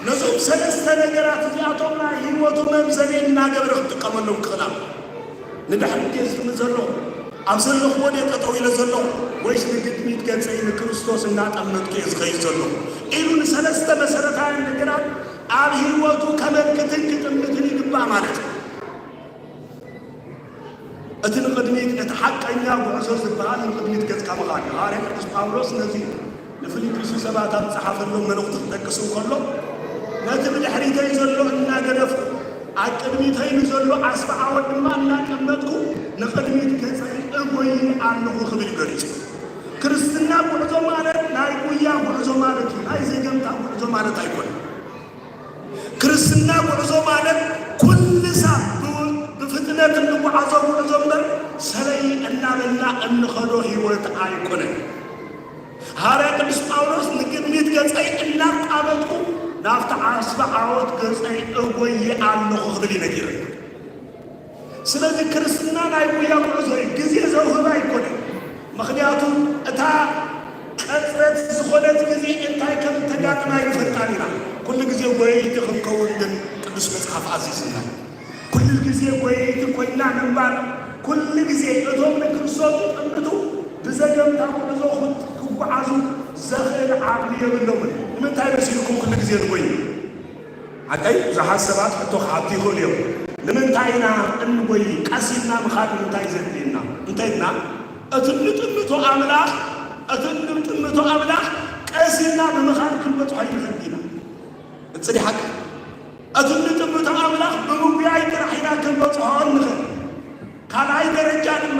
ነዞም ሰለስተ ነገራት እዚኣቶም ናይ ህይወቱ መምዘኒ እናገበረ ክጥቀመሎም ክኽእል ኣለዎ። ንድሕሪት ድየ ዝጥምት ዘለኹ? ኣብ ዘለኽዎ ድየ ጠጠው ኢለ ዘለኹ? ወይስ ንቅድሚት ገጸይ ንክርስቶስ እናጠመትኩ እየ ዝኸይድ ዘለኹ? ኢሉ ንሰለስተ መሰረታውያን ነገራት ኣብ ህይወቱ ከመልክትን ክጥምትን ይግባእ ማለት እዩ። እቲ ንቕድሚት፣ እቲ ሓቀኛ ጉዕዞ ዝበሃል ንቕድሚት ገጽካ ምኻድ እዩ። ሃዋርያ ቅዱስ ጳውሎስ ነዚ ንፊልጵስዩስ ሰባት ኣብ ዝጸሓፈሎም መልእኽቱ ክጠቅስ እንከሎ፣ ነቲ ብድሕሪተይ ዘሎ እናገደፍኩ፣ ኣብ ቅድሚተይ ንዘሎ ዓስቢ ዓወት ድማ እናጠመትኩ፣ ንቕድሚት ገጸይ እጎዪ ኣለኹ ክብል እዩ ገሊጹ። ክርስትና ጉዕዞ ማለት ናይ ጉያ ጉዕዞ ማለት እዩ። ናይ ዘገምታ ጉዕዞ ማለት ኣይኮነን። ክርስትና ጉዕዞ ማለት ኩሉ ሳዕ ብ-፣ ብፍጥነት እንጓዓዞ ጉዕዞ እምበር፣ ሰለይ እናበልና እንኸዶ ህይወት ኣይኮነን። ሃዋርያ ቅዱስ ጳውሎስ፣ "ንቅድሚት ገጸይ እናጣመትኩ ናብቲ ዓስቢ ዓወት ገጸይ እጎዪ ኣለኹ" ክብል እዩ ነጊሩና። ስለዚ ክርስትና ናይ ጉያ ጉዕዞ እዩ። ግዜ ዘውህብ ኣይኮነን። ምኽንያቱ እታ ቀጽበት ዝኾነት ግዜ እንታይ ከም እተጋጥም ኣይንፈልጣን ኢና። ኩሉ ግዜ ጎየይቲ ክንከውን ግን ቅዱስ መጽሓፍ ኣዚዝና። ኩሉ ግዜ ጎየይቲ ኮይና ምንባር፣ ኩሉ ግዜ እቶም ንክርስቶስ ዝጠምቱ ብዘገምታ ጉዕዞ ክት-፣ ክጓዓዙ ዘኽእል ዓቕሚ የብሎምን። ንምንታይ መሲልኩም ኩሉ ግዜ ንጎይ? ሓቀይ ብዙሓት ሰባት ሕቶ ክሓቱ ይኽእሉ እዮም። ንምንታይ ኢና እንጎይ? ቀስ ኢልና ምኻድ ንምንታይ ዘድልየና? እንተ ኢልና፣ እቲ እንጥምቶ ኣምላኽ፣ እቲ እንጥምቶ ኣምላኽ ቀስ ኢልና ብምኻድ ክንበጽሖ ይኽእል ኢና። እጽሊ ሓቂ። እቲ እንጥምቶ ኣምላኽ ብምጉያይ ጥራሕ ኢና ክንበጽሖ እንኽእል። ካልኣይ ደረጃ ድማ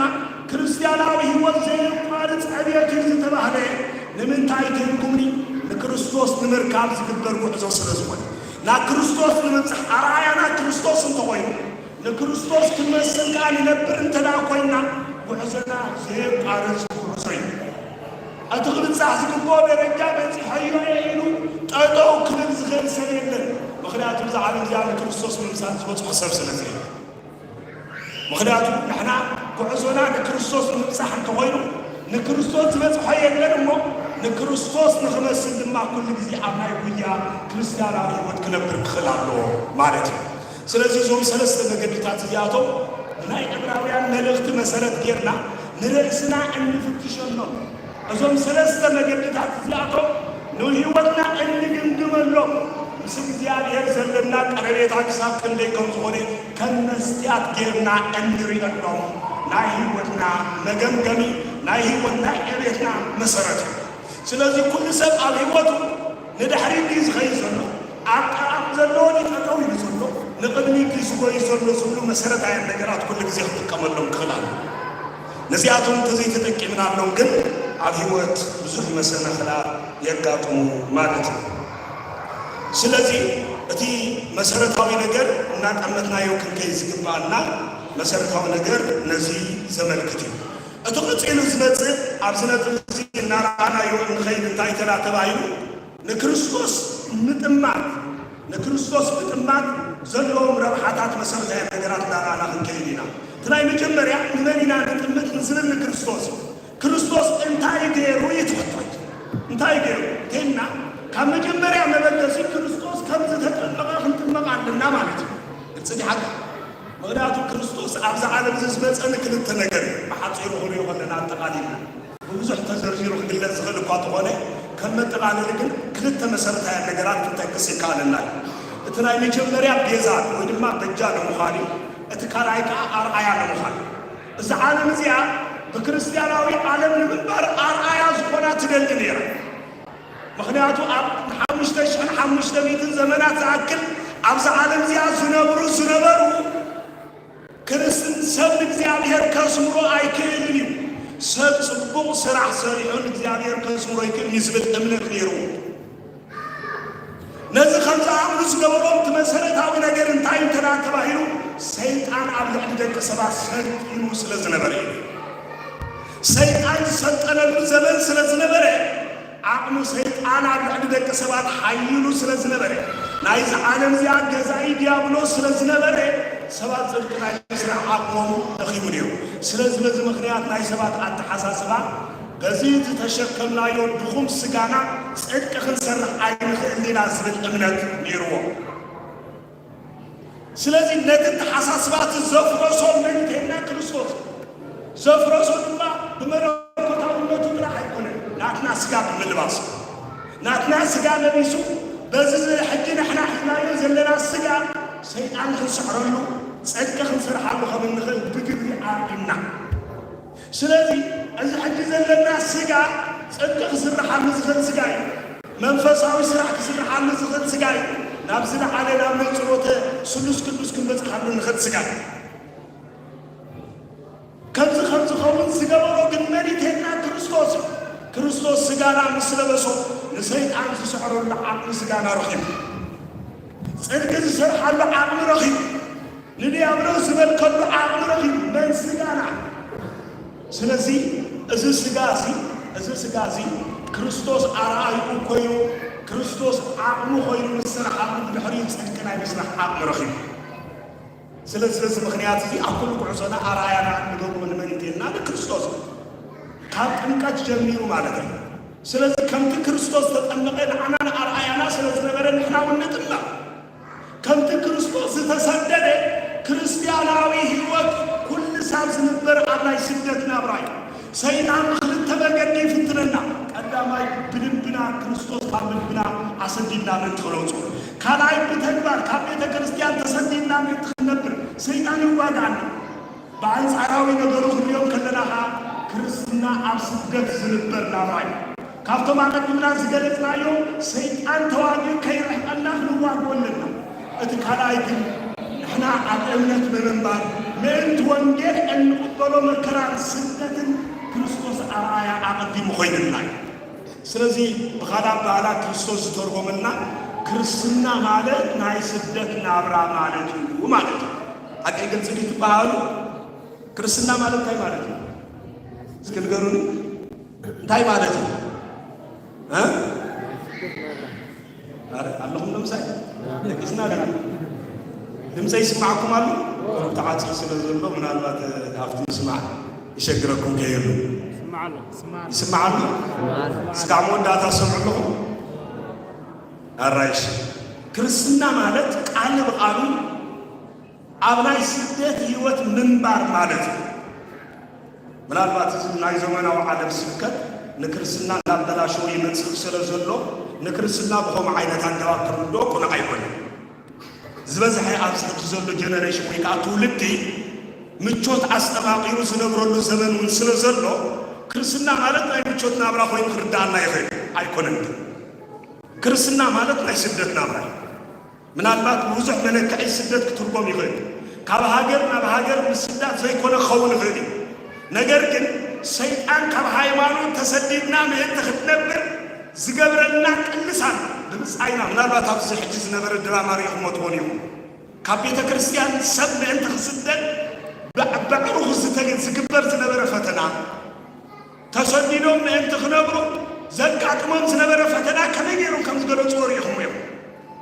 ክርስትያናዊ ህይወት ዘየቋርጽ ዕብየት እዩ ዝተባህለ ንምንታይ ትልኩምኒ? ንክርስቶስ ንምርካብ ዝግበር ጉዕዞ ስለ ዝኾነ። ናብ ክርስቶስ ንምብጻሕ ኣርኣያና ክርስቶስ እንተኾይኑ፣ ንክርስቶስ ክንመስል ከኣ ንነብር እንተ ደኣ ኮይንና፣ ጉዕዞና ዘየቋርጽ ጉዕዞ እዩ። እቲ ክብጻሕ ዝግብኦ ደረጃ በጺሐዮ እየ ኢሉ ጠጠው ክብል ዝኽእል ሰብ የለን። ምኽንያቱ እዛ ዓለም እዚኣ ንክርስቶስ ምምሳል ዝበጽሖ ሰብ ስለ ዘየለ። ምኽንያቱ ንሕና ጉዕዞና ንክርስቶስ ንምብጻሕ እንተኾይኑ፣ ንክርስቶስ ዝበጽሖ የለን እሞ፣ ንክርስቶስ ንኽመስል ድማ ኩሉ ግዜ ኣብ ናይ ጉያ ክርስትያናዊ ህይወት ክነብር ክኽእል ኣለዎ ማለት እዩ። ስለዚ እዞም ሰለስተ መገድታት እዚኣቶም ናይ ዕብራውያን መልእኽቲ መሰረት ጌርና ንርእስና እንፍትሸሎም፣ እዞም ሰለስተ መገድታት እዚኣቶም ንህይወትና እንግምግመሎም፣ ምስ እግዚኣብሔር ዘለና ቀረቤታ ክሳብ ክንደይ ከም ዝኾነ ከም መስትያት ጌርና እንርእየሎም ናይ ህይወትና መገምገሚ፣ ናይ ህይወት ናይ ዕቤትና መሰረት እዩ። ስለዚ ኩሉ ሰብ ኣብ ህይወቱ ንድሕሪት ድዩ ዝኸይድ ዘሎ? ኣብ ቀረባ ዘሎ ድዩ ጠጠው ኢሉ ዘሎ? ንቕድሚት ድዩ ዝጎይ ዘሎ? ዝብሉ መሰረታውያን ነገራት ኩሉ ግዜ ክጥቀመሎም ክኽእል ኣለዎ። ነዚኣቶም እንተዘይተጠቂምናሎም ግን ኣብ ህይወት ብዙሕ መሰናኽላት የጋጥሙ ማለት እዩ። ስለዚ እቲ መሰረታዊ ነገር እናጠመትናዮ ክንከይድ ዝግባኣና መሰረታዊ ነገር ነዚ ዘመልክት እዩ። እቲ ቀጺሉ ዝመጽእ ኣብዚ ነጥብ እዚ እናረኣናዮ እንኸይድ እንታይ ተላ ተባሂሉ ንክርስቶስ ምጥማት ንክርስቶስ ምጥማት ዘለዎም ረብሓታት መሰረታዊ ነገራት እናረኣና ክንከይድ ኢና። እቲ ናይ መጀመርያ ንመን ኢና ንጥምት ንዝብል ንክርስቶስ እዩ። ክርስቶስ እንታይ ገይሩ እዩ ትፈትወት እንታይ ገይሩ እንተልና ካብ መጀመርያ መበገሲ ክርስቶስ ከም ዝተጠመቐ ክንጥመቕ ኣለና ማለት እዩ። ግልፂ ዲሓ? ምኽንያቱ ክርስቶስ ኣብዚ ዓለም እዚ ዝመፀ ንክልተ ነገር እዩ። ብሓፂሩ ክንሪኦ ከለና ኣጠቓሊልና ብብዙሕ ተዘርዚሩ ክግለጽ ዝኽእል እኳ እንተኾነ ከም መጠቓለሊ ግን ክልተ መሰረታውያን ነገራት ክንጠቅስ ይከኣለና እዩ። እቲ ናይ መጀመርያ ቤዛ ወይ ድማ በጃ ንምዃን እዩ። እቲ ካልኣይ ከዓ ኣርኣያ ንምዃን እዩ። እዛ ዓለም እዚኣ ብክርስቲያናዊ ዓለም ንምንባር ኣርኣያ ዝኾና ትደሊ ነይራ። ምኽንያቱ ኣብ ሓሙሽተ ሽሕን ሓሙሽተ ሚእትን ዘመናት ዝኣክል ኣብዛ ዓለም እዚኣ ዝነብሩ ዝነበሩ ክርስትን ሰብ ንእግዚኣብሔር ከስምሮ ኣይክእልን እዩ። ሰብ ጽቡቕ ስራሕ ሰሪሑ ንእግዚኣብሔር ከስምሮ ይክእል እዩ ዝብል እምነት ነይርዎ። ነዚ ከም ዝኣምኑ ዝገበሮም እቲ መሰረታዊ ነገር እንታይ እንተዳ ተባሂሉ ሰይጣን ኣብ ልዕሊ ደቂ ሰባት ሰልጢኑ ስለ ዝነበረ እዩ። ሰይጣን ዝሰልጠነሉ ዘመን ስለ ዝነበረ ዓቕሚ ሰይጣን ኣብ ልዕሊ ደቂ ሰባት ሓይሉ ስለ ዝነበረ ናይዚ ዓለም እዚኣ ገዛኢ ዲያብሎስ ስለ ዝነበረ ሰባት ጽድቂ ናይ ምስራሕ ዓቕሞም ደኺሙ ነይሩ። ስለዚ በዚ ምኽንያት ናይ ሰባት ኣተሓሳስባ በዚ ዝተሸከምናዮ ድኹም ስጋና ጽድቂ ክንሰርሕ ኣይንኽእልን ኢና ዝብል እምነት ነይርዎም። ስለዚ ነቲ ተሓሳስባ እቲ ዘፍረሶ መን እንተይልና ክርስቶስ ዘፍረሶ ድማ ብመለኮታውነቱ ጥራሕ ኣይኮነን ናትና ስጋ ብምልባስ ናትና ስጋ ለቢሱ በዚ ሕጂ ንሕና ሒዝናዮ ዘለና ስጋ ሰይጣን ክንስሕረሉ ጽድቂ ክንሰርሓሉ ከም እንኽእል ብግብሪ ኣርእዩና። ስለዚ እዚ ሕጂ ዘለና ስጋ ጽድቂ ክስርሓሉ ዝኽእል ስጋ እዩ። መንፈሳዊ ስራሕ ክስርሓሉ ዝኽእል ስጋ እዩ። ናብ ዝለዓለ ናብ ነጽሮተ ስሉስ ቅዱስ ክንበጽሓሉ ንኽእል ስጋ እዩ። ከምዚ ከም ዝኸውን ዝገበሮ ግን መን እዩ ተልና ክርስቶስ እዩ። ክርስቶስ ስጋና ምስ ለበሶ ንሰይጣን ዝስሕረሉ ዓቕሚ ስጋና ረኺቡ። ጽድቂ ዝሰርሓሉ ዓቕሚ ረኺቡ። ንዲያብሎስ ዝበልከሉ ዓቕሚ ረኺቡ መን ስጋና። ስለዚ እዚ ስጋ እዚ እዚ ስጋ እዚ ክርስቶስ ኣርኣይኡ ኮይኑ ክርስቶስ ዓቕሚ ኮይኑ ምስ ስራሕ ዓቕሚ ብድሕሪኡ ጽድቂ ናይ ምስራሕ ዓቕሚ ረኺቡ። ስለዚ በዚ ምኽንያት እዚ ኣብ ኩሉ ጉዕዞና ኣርኣያና እንገብሮ ንመን እዩ ኢልና ንክርስቶስ ካብ ጥምቀት ጀሚሩ ማለት እዩ። ስለዚ ከምቲ ክርስቶስ ዝተጠመቐ ንዓና ንኣርኣያና ስለ ዝነበረ ንሕና እውን ንጥመቕ። ከምቲ ክርስቶስ ዝተሰደደ ክርስትያናዊ ህይወት ኩሉ ሳብ ዝንበር ኣብ ናይ ስደት ናብራ እዩ። ሰይጣን ብክልተ መገዲ ይፍትነና። ቀዳማይ ብልብና ክርስቶስ ካብ ልብና ኣሰዲድና ምእንቲ ክነውፅኦ፣ ካልኣይ ብተግባር ካብ ቤተ ክርስትያን ተሰዲድና ምእንቲ ክንነብር ሰይጣን ይዋጋኣና። ብኣንጻራዊ ነገሩ ክንሪኦም ከለና ኸኣ ክርስትና ኣብ ስደት ዝንበር ናብራ እዩ። ካብቶም ኣቐዲምና ዝገለጽናዮ ሰይጣን ተዋጊኡ ከይርሕቐና ክንዋግኦ ኣለና። እቲ ካልኣይ ግን ንሕና ኣብ እምነት ብምንባር ምእንቲ ወንጌል እንቕበሎ መከራን ስደትን ክርስቶስ ኣርኣያ ኣቐዲሙ ኮይኑልና እዩ። ስለዚ ብኻልእ ኣበሃህላ ክርስቶስ ዝተርጎመልና ክርስትና ማለት ናይ ስደት ናብራ ማለት እዩ ማለት እዩ። ሓቀይ ግልፂ ድዩ ትበሃሉ? ክርስትና ማለት እንታይ ማለት እዩ? እስኪ ንገሩኒ። እንታይ ማለት እዩ? እ? ኣረ፣ ኣለኹም ዶ ምሳይ? ደቂስና ደና። ድምፀይ ይስማዕኩም ኣሎ? ተዓፅዩ ስለ ዘሎ ምናልባት ኣብቲ ምስማዕ ይሸግረኩም ከይህሉ። ይስማዕ ኣሎ። እስካዕ መወዳእታ ሰምዑ ኣለኹም? ኣራይሽ። ክርስትና ማለት ቃል ብቃሉ ኣብ ናይ ስደት ህይወት ምንባር ማለት እዩ። ምናልባት እዚ ናይ ዘመናዊ ዓለም ስብከት ንክርስትና እናበላሸወ ይመጽእ ስለ ዘሎ ንክርስትና ብኸምኡ ዓይነት ኣገባብ ክንርድኦ ቅኑዕ ኣይኮነን። ዝበዝሐ ኣብዚ ሕጂ ዘሎ ጀነሬሽን ወይ ከዓ ትውልዲ ምቾት ኣስተማቒሩ ዝነብረሉ ዘመን እውን ስለ ዘሎ ክርስትና ማለት ናይ ምቾት ናብራ ኮይኑ ክርድኣና ይኽእል ኣይኮነን። ክርስትና ማለት ናይ ስደት ናብራ እዩ። ምናልባት ብብዙሕ መለክዒ ስደት ክትርጎም ይኽእል እዩ። ካብ ሃገር ናብ ሃገር ምስዳድ ዘይኮነ ክኸውን ይኽእል እዩ። ነገር ግን ሰይጣን ካብ ሃይማኖት ተሰዲድና ምእንቲ ክትነብር ዝገብረልና ቅልሳን ብምጻይና፣ ምናልባት ኣብዚ ሕጂ ዝነበረ ድራማ ርኢኹሞ ትኾኑ ኢኹም። ካብ ቤተ ክርስቲያን ሰብ ምእንቲ ክስደድ ብዕ-፣ ብዕሩኽ ዝተግ-፣ ዝግበር ዝነበረ ፈተና፣ ተሰዲዶም ምእንቲ ክነብሩ ዘጋጥሞም ዝነበረ ፈተና ከመይ ገይሮም ከም ዝገለጽዎ ርኢኹሞ ኢኹም።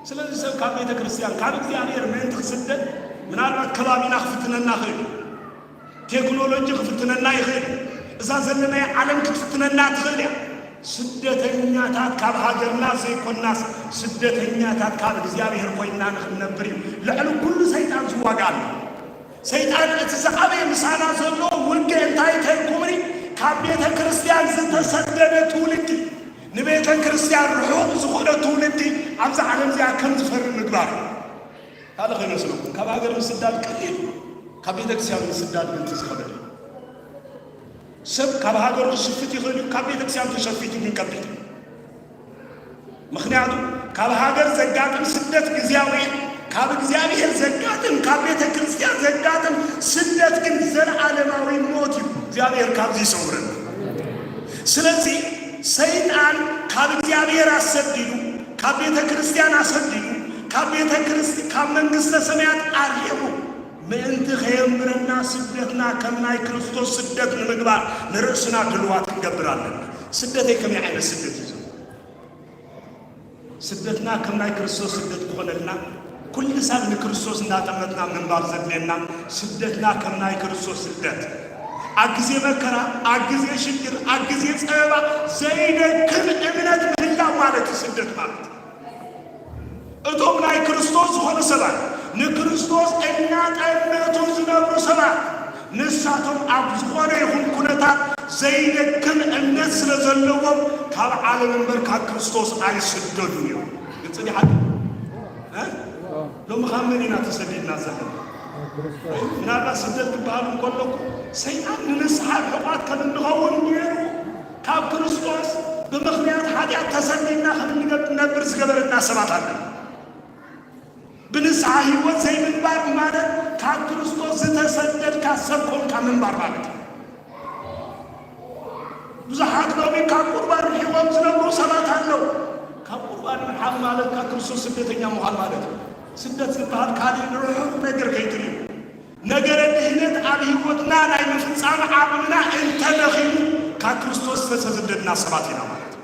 ስለዚ ሰብ ካብ ቤተ ክርስቲያን፣ ካብ እግዚኣብሔር ምእንቲ ክስደድ ምናልባት ከባቢና ክፍትነና ይኽእል እዩ። ቴክኖሎጂ ክፍትነና ይኽእል እዩ። እዛ ዘለናያ ዓለም ክትፍትነና ትኽእል እያ። ስደተኛታት ካብ ሃገርና ዘይኮናስ፣ ስደተኛታት ካብ እግዚኣብሔር ኮይንና ንኽንነብር እዩ ልዕሊ ኩሉ ሰይጣን ዝዋጋኣና። ሰይጣን እቲ ዝዓበየ ምሳና ዘሎ ውግእ እንታይ ተልኩምኒ? ካብ ቤተ ክርስቲያን ዝተሰደደ ትውልዲ፣ ንቤተ ክርስቲያን ርሑቕ ዝኾነ ትውልዲ ኣብዛ ዓለም እዚኣ ከም ዝፈሪ ምግባር እዩ። ካልእ ከይመስለኩም፣ ካብ ሃገር ምስዳድ ቀሊል፣ ካብ ቤተ ክርስቲያን ምስዳድ ግን እቲ ዝኸበደ። ሰብ ካብ ሃገሩ ክሽፍት ይኽእል እዩ፣ ካብ ቤተ ክርስቲያን ተሸፊቱ ግን ከቢድ እዩ። ምኽንያቱ ካብ ሃገር ዘጋጥም ስደት ግዝያዊ እዩ፣ ካብ እግዚኣብሔር ዘጋጥም፣ ካብ ቤተ ክርስቲያን ዘጋጥም ስደት ግን ዘለዓለማዊ ሞት እዩ። እግዚኣብሔር ካብዚ ይሰውረን። ስለዚ ሰይጣን ካብ እግዚኣብሔር ኣሰዲዱ፣ ካብ ቤተ ክርስቲያን ኣሰዲዱ፣ ካብ ቤተ ክርስቲ-፣ ካብ መንግስተ ሰማያት ኣርሒቑ ምእንቲ ከየምረና ስደትና ከም ናይ ክርስቶስ ስደት ንምግባር ንርእስና ድልዋት ክንገብር ኣለና። ስደተይ ከመይ ዓይነት ስደት እዩ ዘሎ? ስደትና ከም ናይ ክርስቶስ ስደት ክኾነልና፣ ኩሉ ሳብ ንክርስቶስ እንዳጠመትና ምንባር ዘድልየና፣ ስደትና ከም ናይ ክርስቶስ ስደት፣ ኣብ ግዜ መከራ፣ ኣብ ግዜ ሽግር፣ ኣብ ግዜ ጸበባ ዘይደክም እምነት ምህላው ማለት እዩ ስደት ማለት። እቶም ናይ ክርስቶስ ዝኾኑ ሰባት፣ ንክርስቶስ እናጠመቱ ዝነብሩ ሰባት፣ ንሳቶም ኣብ ዝኾነ ይኹን ኩነታት ዘይደክም እምነት ስለ ዘለዎም፣ ካብ ዓለም እምበር ካብ ክርስቶስ ኣይስደዱን እዮም። ግልፂ ድዩ ሓቂ? እ? ሎሚ ካብ መን ኢና ተሰዲድና ዘለና? ምናልባት ስደት ክበሃል እንከሎ እኮ ሰይጣን ንንስሓ ርሑቓት ከም እንኸውን ገይሩ ካብ ክርስቶስ ብምኽንያት ሓጢኣት ተሰዲድና ከም እንነብር ዝገበረና ሰባት ኣለና። ብንስሓ ህይወት ዘይምንባር ማለት ካብ ክርስቶስ ዝተሰደድካ ሰብ ኮንካ ምንባር ማለት እዩ። ብዙሓት ሎሚ ካብ ቁርባን ርሒቖም ዝነብሩ ሰባት ኣለዉ። ካብ ቁርባን ምርሓቕ ማለት ካብ ክርስቶስ ስደተኛ ምዃን ማለት እዩ። ስደት ዝበሃል ካልእ ንርሑቕ ነገር ከይትርእዩ። ነገረ ድህነት ኣብ ህይወትና ናይ ምፍጻም ዓቕምና እንተደኺሙ ካብ ክርስቶስ ዝተሰደድና ሰባት ኢና ማለት እዩ።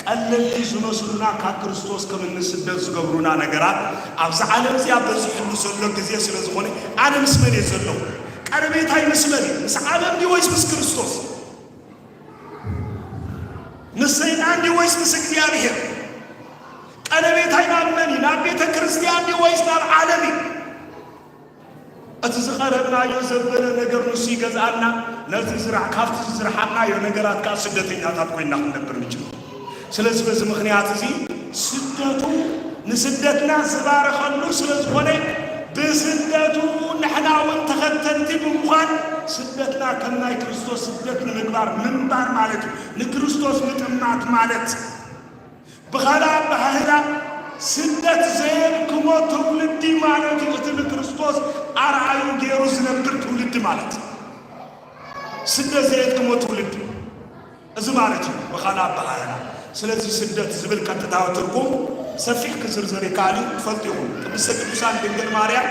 ቀለልቲ ዝመስሉና ካብ ክርስቶስ ከም እንስደድ ዝገብሩና ነገራት ኣብዚ ዓለም እዚኣ በዚሕሉ ዘሎ ግዜ ስለ ዝኾነ፣ ኣነ ምስ መን እየ ዘለኹ? ቀረቤታይ ምስ መን እዩ? ምስ ዓለም ድዩ ወይስ ምስ ክርስቶስ? ምስ ሰይጣን ድዩ ወይስ ምስ እግዚኣብሔር? ቀረቤታይ ናብ መን እዩ? ናብ ቤተ ክርስቲያን ድዩ ወይስ ናብ ዓለም እዩ? እቲ ዝቐረብናዮ ዘበለ ነገር ንሱ ይገዝኣና፣ ነቲ ዝራ-፣ ካብቲ ዝረሓቕናዮ ነገራት ከኣ ስደተኛታት ኮይንና ክንነብር ንጅምር። ስለዚ በዚ ምኽንያት እዚ ስደቱ ንስደትና ዝባረኸሉ ስለ ዝኾነ፣ ብስደቱ ንሕና እውን ተኸተልቲ ብምዃን ስደትና ከም ናይ ክርስቶስ ስደት ንምግባር ምንባር ማለት እዩ። ንክርስቶስ ምጥማት ማለት ብኻልእ ኣበሃህላ ስደት ዘየድክሞ ትውልዲ ማለት እዩ። እቲ ንክርስቶስ ኣርኣዩ ገይሩ ዝነብር ትውልዲ ማለት እዩ። ስደት ዘየድክሞ ትውልዲ እዚ ማለት እዩ ብኻልእ ኣበሃህላ። ስለዚ ስደት ዝብል ቀጥታዊ ትርጉም ሰፊሕ ክዝርዘር ይከኣል እዩ፣ ትፈልጡ ኢኹም። ቅድስተ ቅዱሳን ድንግል ማርያም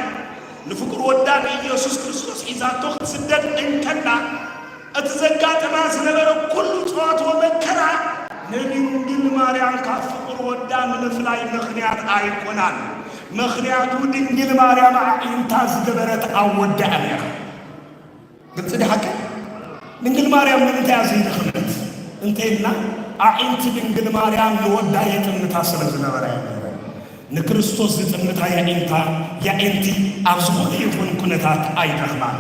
ንፍቁር ወዳ ንኢየሱስ ክርስቶስ ሒዛቶ ክትስደድ እንከላ፣ እቲ ዘጋጥማ ዝነበረ ኩሉ ጸዋትወ መከራ ንድንግል ማርያም ካብ ፍቁር ወዳ ንምፍላይ ምኽንያት ኣይኮናን። ምኽንያቱ ድንግል ማርያም ኣዒንታ ዝገበረት ኣብ ወዳ እያ ነይራ። ግልጺ ድዩ ሓቂ? ድንግል ማርያም ንምንታይ እያ ዘይደኸመት እንተ ኢልና፣ ኣዒንቲ ድንግል ማርያም ንወዳ የጥምታ ስለ ዝነበራ እያ ነይራ። ንክርስቶስ ዝጥምታ የዒንታ፣ የዒንቲ ኣብ ዝኾነ ይኹን ኩነታት ኣይደኽማን።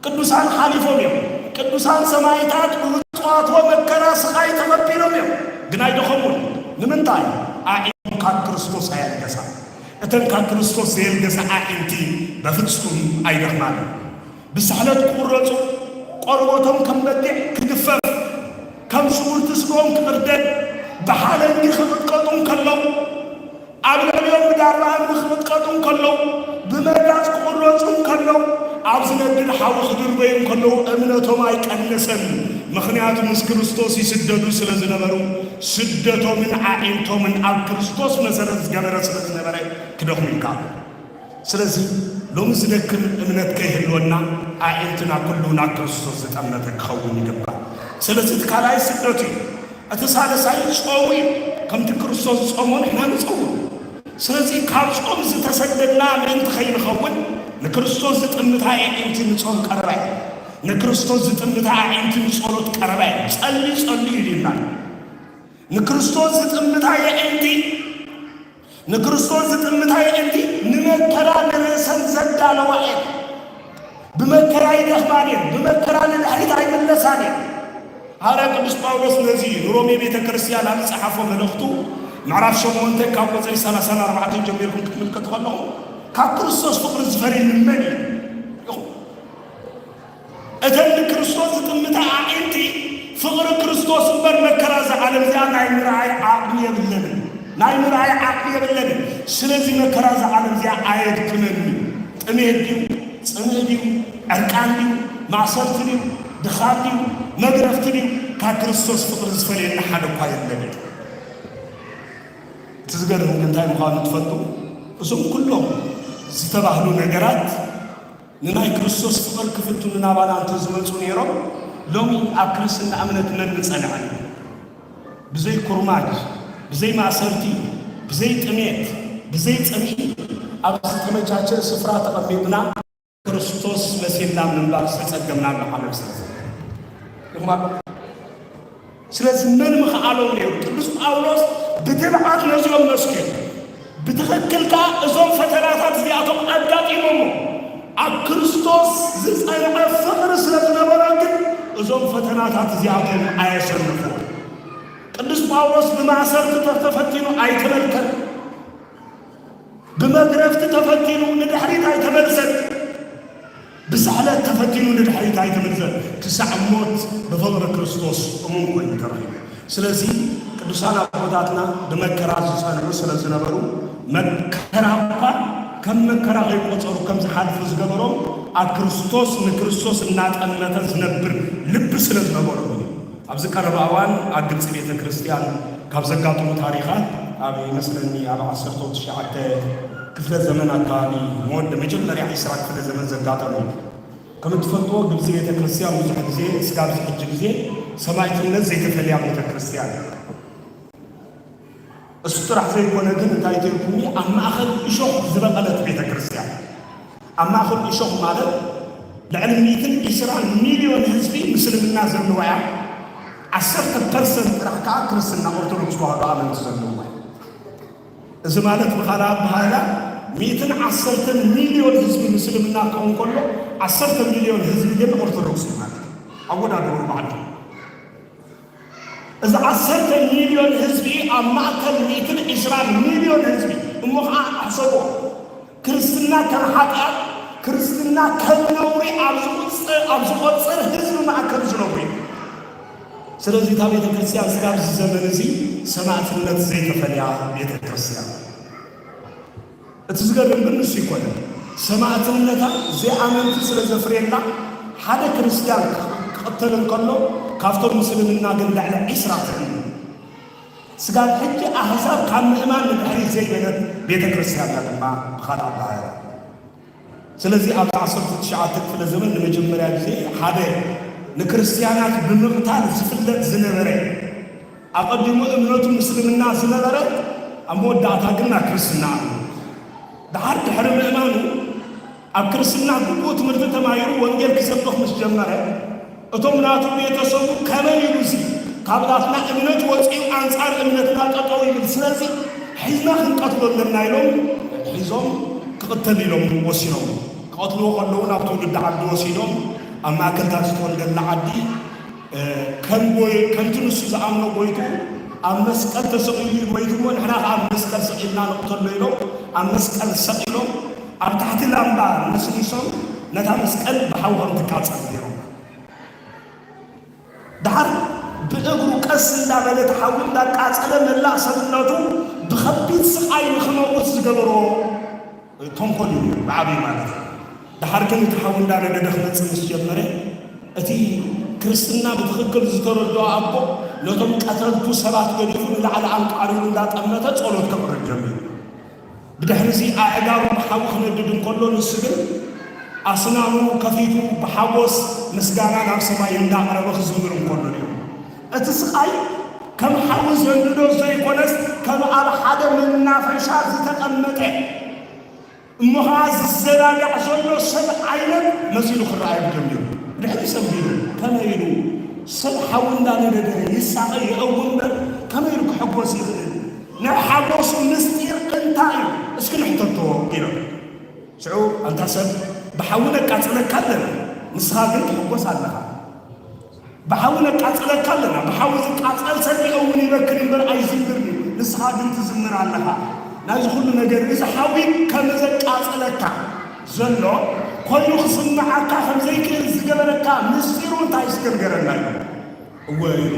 ቅዱሳን ሓሊፎም እዮም። ቅዱሳን ሰማይታት ብብፅዋትዎ መከራ ስቓይ ተቐቢሎም እዮም፣ ግን ኣይደኸሙን። ንምንታይ? ኣዒንቶም ካብ ክርስቶስ ኣየልገሳ። እተን ካብ ክርስቶስ ዘየልገሳ ኣዒንቲ በፍጹም ኣይደኽማን። ብስሕለት ክቑረጹ፣ ቆርበቶም ከም በጊዕ ክግፈፍ፣ ከም ሽጉርቲ ስግኦም ክቕርደድ፣ ብሓለንጊ ክቕጥቀጡ እንከለዉ፣ ኣብ ልዕሊኦም ብዳርባ እምኒ ክቕጥቀጡ እንከለዉ፣ ብመጋዝ ክቑረጹ እንከለዉ፣ ኣብ ዝነድድ ሓዊ ክድርበዩ እንከለዉ እምነቶም ኣይቀነሰን። ምኽንያቱ ምስ ክርስቶስ ይስደዱ ስለ ዝነበሩ፣ ስደቶምን ኣዒንቶምን ኣብ ክርስቶስ መሰረት ዝገበረ ስለ ዝነበረ ክደኽሙ ይከኣሉ። ስለዚ ሎሚ ዝደክም እምነት ከይህልወና፣ ኣዒንትና ኩሉ ናብ ክርስቶስ ዝጠመተ ክኸውን ይግባእ። ስለዚ እቲ ካልኣይ ስደት እዩ። እቲ ሳልሳይ ጾም እዩ። ከምቲ ክርስቶስ ዝጾሞ ንሕና ንጸውም። ስለዚ ካብ ጾም ዝተሰደድና ምእንቲ ከይንኸውን፣ ንክርስቶስ ዝጥምታ ኣዒንቲ ንጾም ቀረባ እዩ። ንክርስቶስ ዝጥምታ ኣዒንቲ ንጸሎት ቀረባ እዩ። ጸሊ ጸሊ እዩ ኢሉና። ንክርስቶስ ዝጥምታ ኣዒንቲ፣ ንክርስቶስ ዝጥምታ ኣዒንቲ ንመከራ ንርእሰን ዘዳለዋ እየን። ብመከራ ይደኽማን እየን፣ ብመከራ ንድሕሪት ኣይምለሳን እየን። ሃዋርያ ቅዱስ ጳውሎስ ነዚ ንሮሜ ቤተ ክርስቲያን ኣብ ዝጸሓፎ መልእኽቱ ምዕራፍ ሸሞንተ ካብ ቁጽሪ ሰላሳን ኣርባዕተን ጀሚርኩም ክትምልከቱ ከለኹም፣ ካብ ክርስቶስ ፍቕሪ ዝፈልየኒ መን እዩ? ኢኹም። እተን ንክርስቶስ ዝጥምታ ኣዒንቲ ፍቕሪ ክርስቶስ እምበር መከራ እዛ ዓለም እዚኣ ናይ ምርኣይ ዓቕሚ የብለንን። ናይ ምርኣይ ዓቕሚ የብለንን። ስለዚ መከራ እዛ ዓለም እዚኣ ኣየድክመኒ። ጥሜት ድዩ? ጽምእ ድዩ? ዕርቃን ድዩ? ማእሰርቲ ድዩ? ድኻም ድዩ? መግረፍቲ ድዩ? ካብ ክርስቶስ ፍቕሪ ዝፈልየና ሓደ እኳ የለን። እቲ ዝገርም ግን እንታይ ምዃኑ ትፈልጡ? እዞም ኩሎም ዝተባህሉ ነገራት ንናይ ክርስቶስ ፍቕሪ ክፍትኑ ናባና እንተዝመጹ ነይሮም፣ ሎሚ ኣብ ክርስትና እምነት መን ምጸንዐን? ብዘይ ኩርማጅ፣ ብዘይ ማእሰርቲ፣ ብዘይ ጥሜት፣ ብዘይ ጽምኢ ኣብ ዝተመቻቸ ስፍራ ተቐሚጥና ክርስቶስ መሲልና ምንባር ዝተጸገምና ኣሎ ዓለም ስለ ዘሎ። ይኹም ኣሎ። ስለዚ መን ምኽኣሎም ነይሩ? ቅዱስ ጳውሎስ ብትብዓት ነዚኦም መስኪሩ። ብትኽክል ከኣ እዞም ፈተናታት እዚኣቶም ኣጋጢሞሞ። ኣብ ክርስቶስ ዝጸንዐ ፍቕሪ ስለ ዝነበሮ ግን እዞም ፈተናታት እዚኣቶም ኣየሸነፍዎ። ቅዱስ ጳውሎስ ብማእሰርቲ ተፈቲኑ ኣይተመልከን። ብመግረፍቲ ተፈቲኑ ንድሕሪት ኣይተመልሰን። ብስሕለት ተፈቲኑ ንድሕሪት ኣይተመልሰን። ክሳዕ ሞት ብፍቕሪ ክርስቶስ እሙን ኮይኑ ተረኺቡ። ስለዚ ቅዱሳን ኣቦታትና ብመከራ ዝጸንዑ ስለ ዝነበሩ፣ መከራ እኳ ከም መከራ ከይቆጸሩ ከም ዝሓልፉ ዝገበሮም ኣብ ክርስቶስ፣ ንክርስቶስ እናጠመተ ዝነብር ልቢ ስለ ዝነበሮም እዩ። ኣብዚ ቀረባ እዋን ኣብ ግብጺ ቤተ ክርስቲያን ካብ ዘጋጠሙ ታሪኻት፣ ኣብ ይመስለኒ ኣብ ዓሰርተ ትሽዓተ ክፍለ ዘመን ኣካባቢ፣ መወደ መጀመርያ ዒስራ ክፍለ ዘመን ዘጋጠሙ። ከም እትፈልጥዎ ግብጺ ቤተ ክርስቲያን ብዙሕ ግዜ እስካብ ኣብዚ ሕጂ ግዜ ሰማዕትነት ዘይተፈልያ ቤተ ክርስቲያን። እሱ ጥራሕ ዘይኮነ ግን እንታይ ተይልኩምኒ፣ ኣብ ማእኸል እሾኽ ዝበቐለት ቤተ ክርስቲያን። ኣብ ማእኸል እሾኽ ማለት ልዕሊ ሚእትን ዕስራን ሚልዮን ህዝቢ ምስልምና ዘለዋ እያ። ዓሰርተ ፐርሰንት ጥራሕ ከዓ ክርስትና ኦርቶዶክስ ተዋህዶ ኣመንቲ ዘለዋ እያ። እዚ ማለት ብኻልእ ኣበሃህላ ሚእትን ዓሰርተን ሚልዮን ህዝቢ ምስልምና ክኸውን ከሎ፣ ዓሰርተ ሚልዮን ህዝቢ ግን ኦርቶዶክስ እዩ ማለት እዩ። ኣወዳድሩ ብዓዱ። እዚ ዓሰርተ ሚልዮን ህዝቢ ኣብ ማእከል ሚእትን ዕስራን ሚልዮን ህዝቢ እሞ ኸዓ ኣሕሰቦ። ክርስትና ከም ሓጢኣት፣ ክርስትና ከም ነውሪ ኣብ ዝቑጽ-፣ ኣብ ዝቖጽር ህዝቢ ማእከል ዝነብሩ እዩ። ስለዚ እታ ቤተ ክርስቲያን ስጋብ እዚ ዘመን እዚ ሰማዕትነት ዘይተፈልያ ቤተ ክርስቲያን። እቲ ዝገርም ግን ንሱ ይኮነ። ሰማዕትነታ ዘይኣመንቲ ስለ ዘፍርየላ፣ ሓደ ክርስትያን ክቕተል እንከሎ፣ ካብቶም ምስልምና ግን ልዕሊ ዒስራ ትዕኑ። ስጋብ ሕጂ ኣህዛብ ካብ ምእማን ንድሕሪት ዘይበለት ቤተ ክርስትያን እያ ድማ ብኻልእ ኣበሃህላ። ስለዚ ኣብዚ ዓሰርተ ትሽዓተ ክፍለ ዘመን ንመጀመርያ ግዜ ሓደ ንክርስትያናት ብምቕታል ዝፍለጥ ዝነበረ፣ ኣቐዲሙ እምነቱ ምስልምና ዝነበረ፣ ኣብ መወዳእታ ግን ናብ ክርስትና ኣምኑ። ደሓር ድሕሪ ምእማኑ ኣብ ክርስትና ግቡእ ትምህርቲ ተማሂሩ ወንጌል ክሰብኽ ምስ ጀመረ፣ እቶም ናቱ ቤተሰቡ ከመይ ኢሉ እዚ ካብ ናትና እምነት ወፂኡ ኣንፃር እምነትና ጠጠው ይብል፣ ስለዚ ሒዝና ክንቀትሎ ኣለና ኢሎም ሒዞም ክቕተል ኢሎም ወሲኖም። ክቐትልዎ ከለዉ ናብ ትውልዲ ዓዲ ወሲዶም ኣብ ማእከል እታ ዝተወልደላ ዓዲ፣ እ፣ ከም ጎይ-፣ ከምቲ ንሱ ዝኣምኖ ጎይቱ ኣብ መስቀል ተሰቒሉ እዩ ጎይቱ እሞ ንሕና ከዓ ኣብ መስቀል ሰቒልና ንቕተሎ ኢሎም ኣብ መስቀል ሰቒሎም ኣብ ታሕቲ ላምባ ነስኒሶም ነታ መስቀል ብሓዊ ከም ትቃጸል ገይሮም። ደሓር ብእግሩ ቀስ እንዳበለ እቲ ሓዊ እንዳቃጸለ መላእ ሰብነቱ ብኸቢድ ስቓይ ንኽመውት ዝገበሮ ተንኮል እዩ ነይሩ፣ ብዓብዪ ማለት እዩ። ድሓር ግን እቲ ሓው እንዳነደደ ክመጽእ ምስ ጀመረ፣ እቲ ክርስትና ብትኽክል ዝተረድኦ ኣቦ ነቶም ቀተልቱ ሰባት ገዲፉ ንላዕሊ ኣንቃሪሩ እንዳጠመተ ጸሎት ከቕርብ ጀሚሩ። ብድሕሪ እዚ ኣእጋሩ ብሓዊ ክነድድ እንከሎ፣ ንሱ ግን ኣስናኑ ከፊቱ ብሓጎስ ምስጋና ናብ ሰማይ እንዳቕረበ ክዝምር እንከሎ እዩ። እቲ ስቓይ ከም ሓዊ ዘንድዶ ዘይኮነስ፣ ከም ኣብ ሓደ መናፈሻ ዝተቐመጠ እሞ ኸዓ ዝዘናጋዕ ዘሎ ሰብ ዓይነት መሲሉ ክረኣዩ ጀሚሩ። ድሕሪ ሰንቢዱ፣ ከመይ ኢሉ ሰብ ሓዊ እንዳነደደ ይሳቐ ይእዊ እምበር፣ ከመይ ኢሉ ክሕጎስ ይኽእል? ናይ ሓጎሱ ምስጢር እንታይ እዩ? እስኪ ንሕተቶ ኢሎም። ሽዑ፣ ኣንታ ሰብ፣ ብሓዊ ነቃጽለካ ኣለና፣ ንስኻ ግን ትሕጎስ ኣለኻ። ብሓዊ ነቃጽለካ ኣለና። ብሓዊ ዝቃጸል ሰብ ይእውን ይበክል እምበር ኣይዝምርን እዩ። ንስኻ ግን ትዝምር ኣለኻ። ናይዚ ኩሉ ነገር እዚ ሓዊ ከም ዘቃጸለካ ዘሎ፣ ኮይኑ ክስምዓካ ከም ዘይክእል ዝገበረካ ምስጢሩ እንታይ እስከ ንገረና እዩ። እወ ኢሉ፣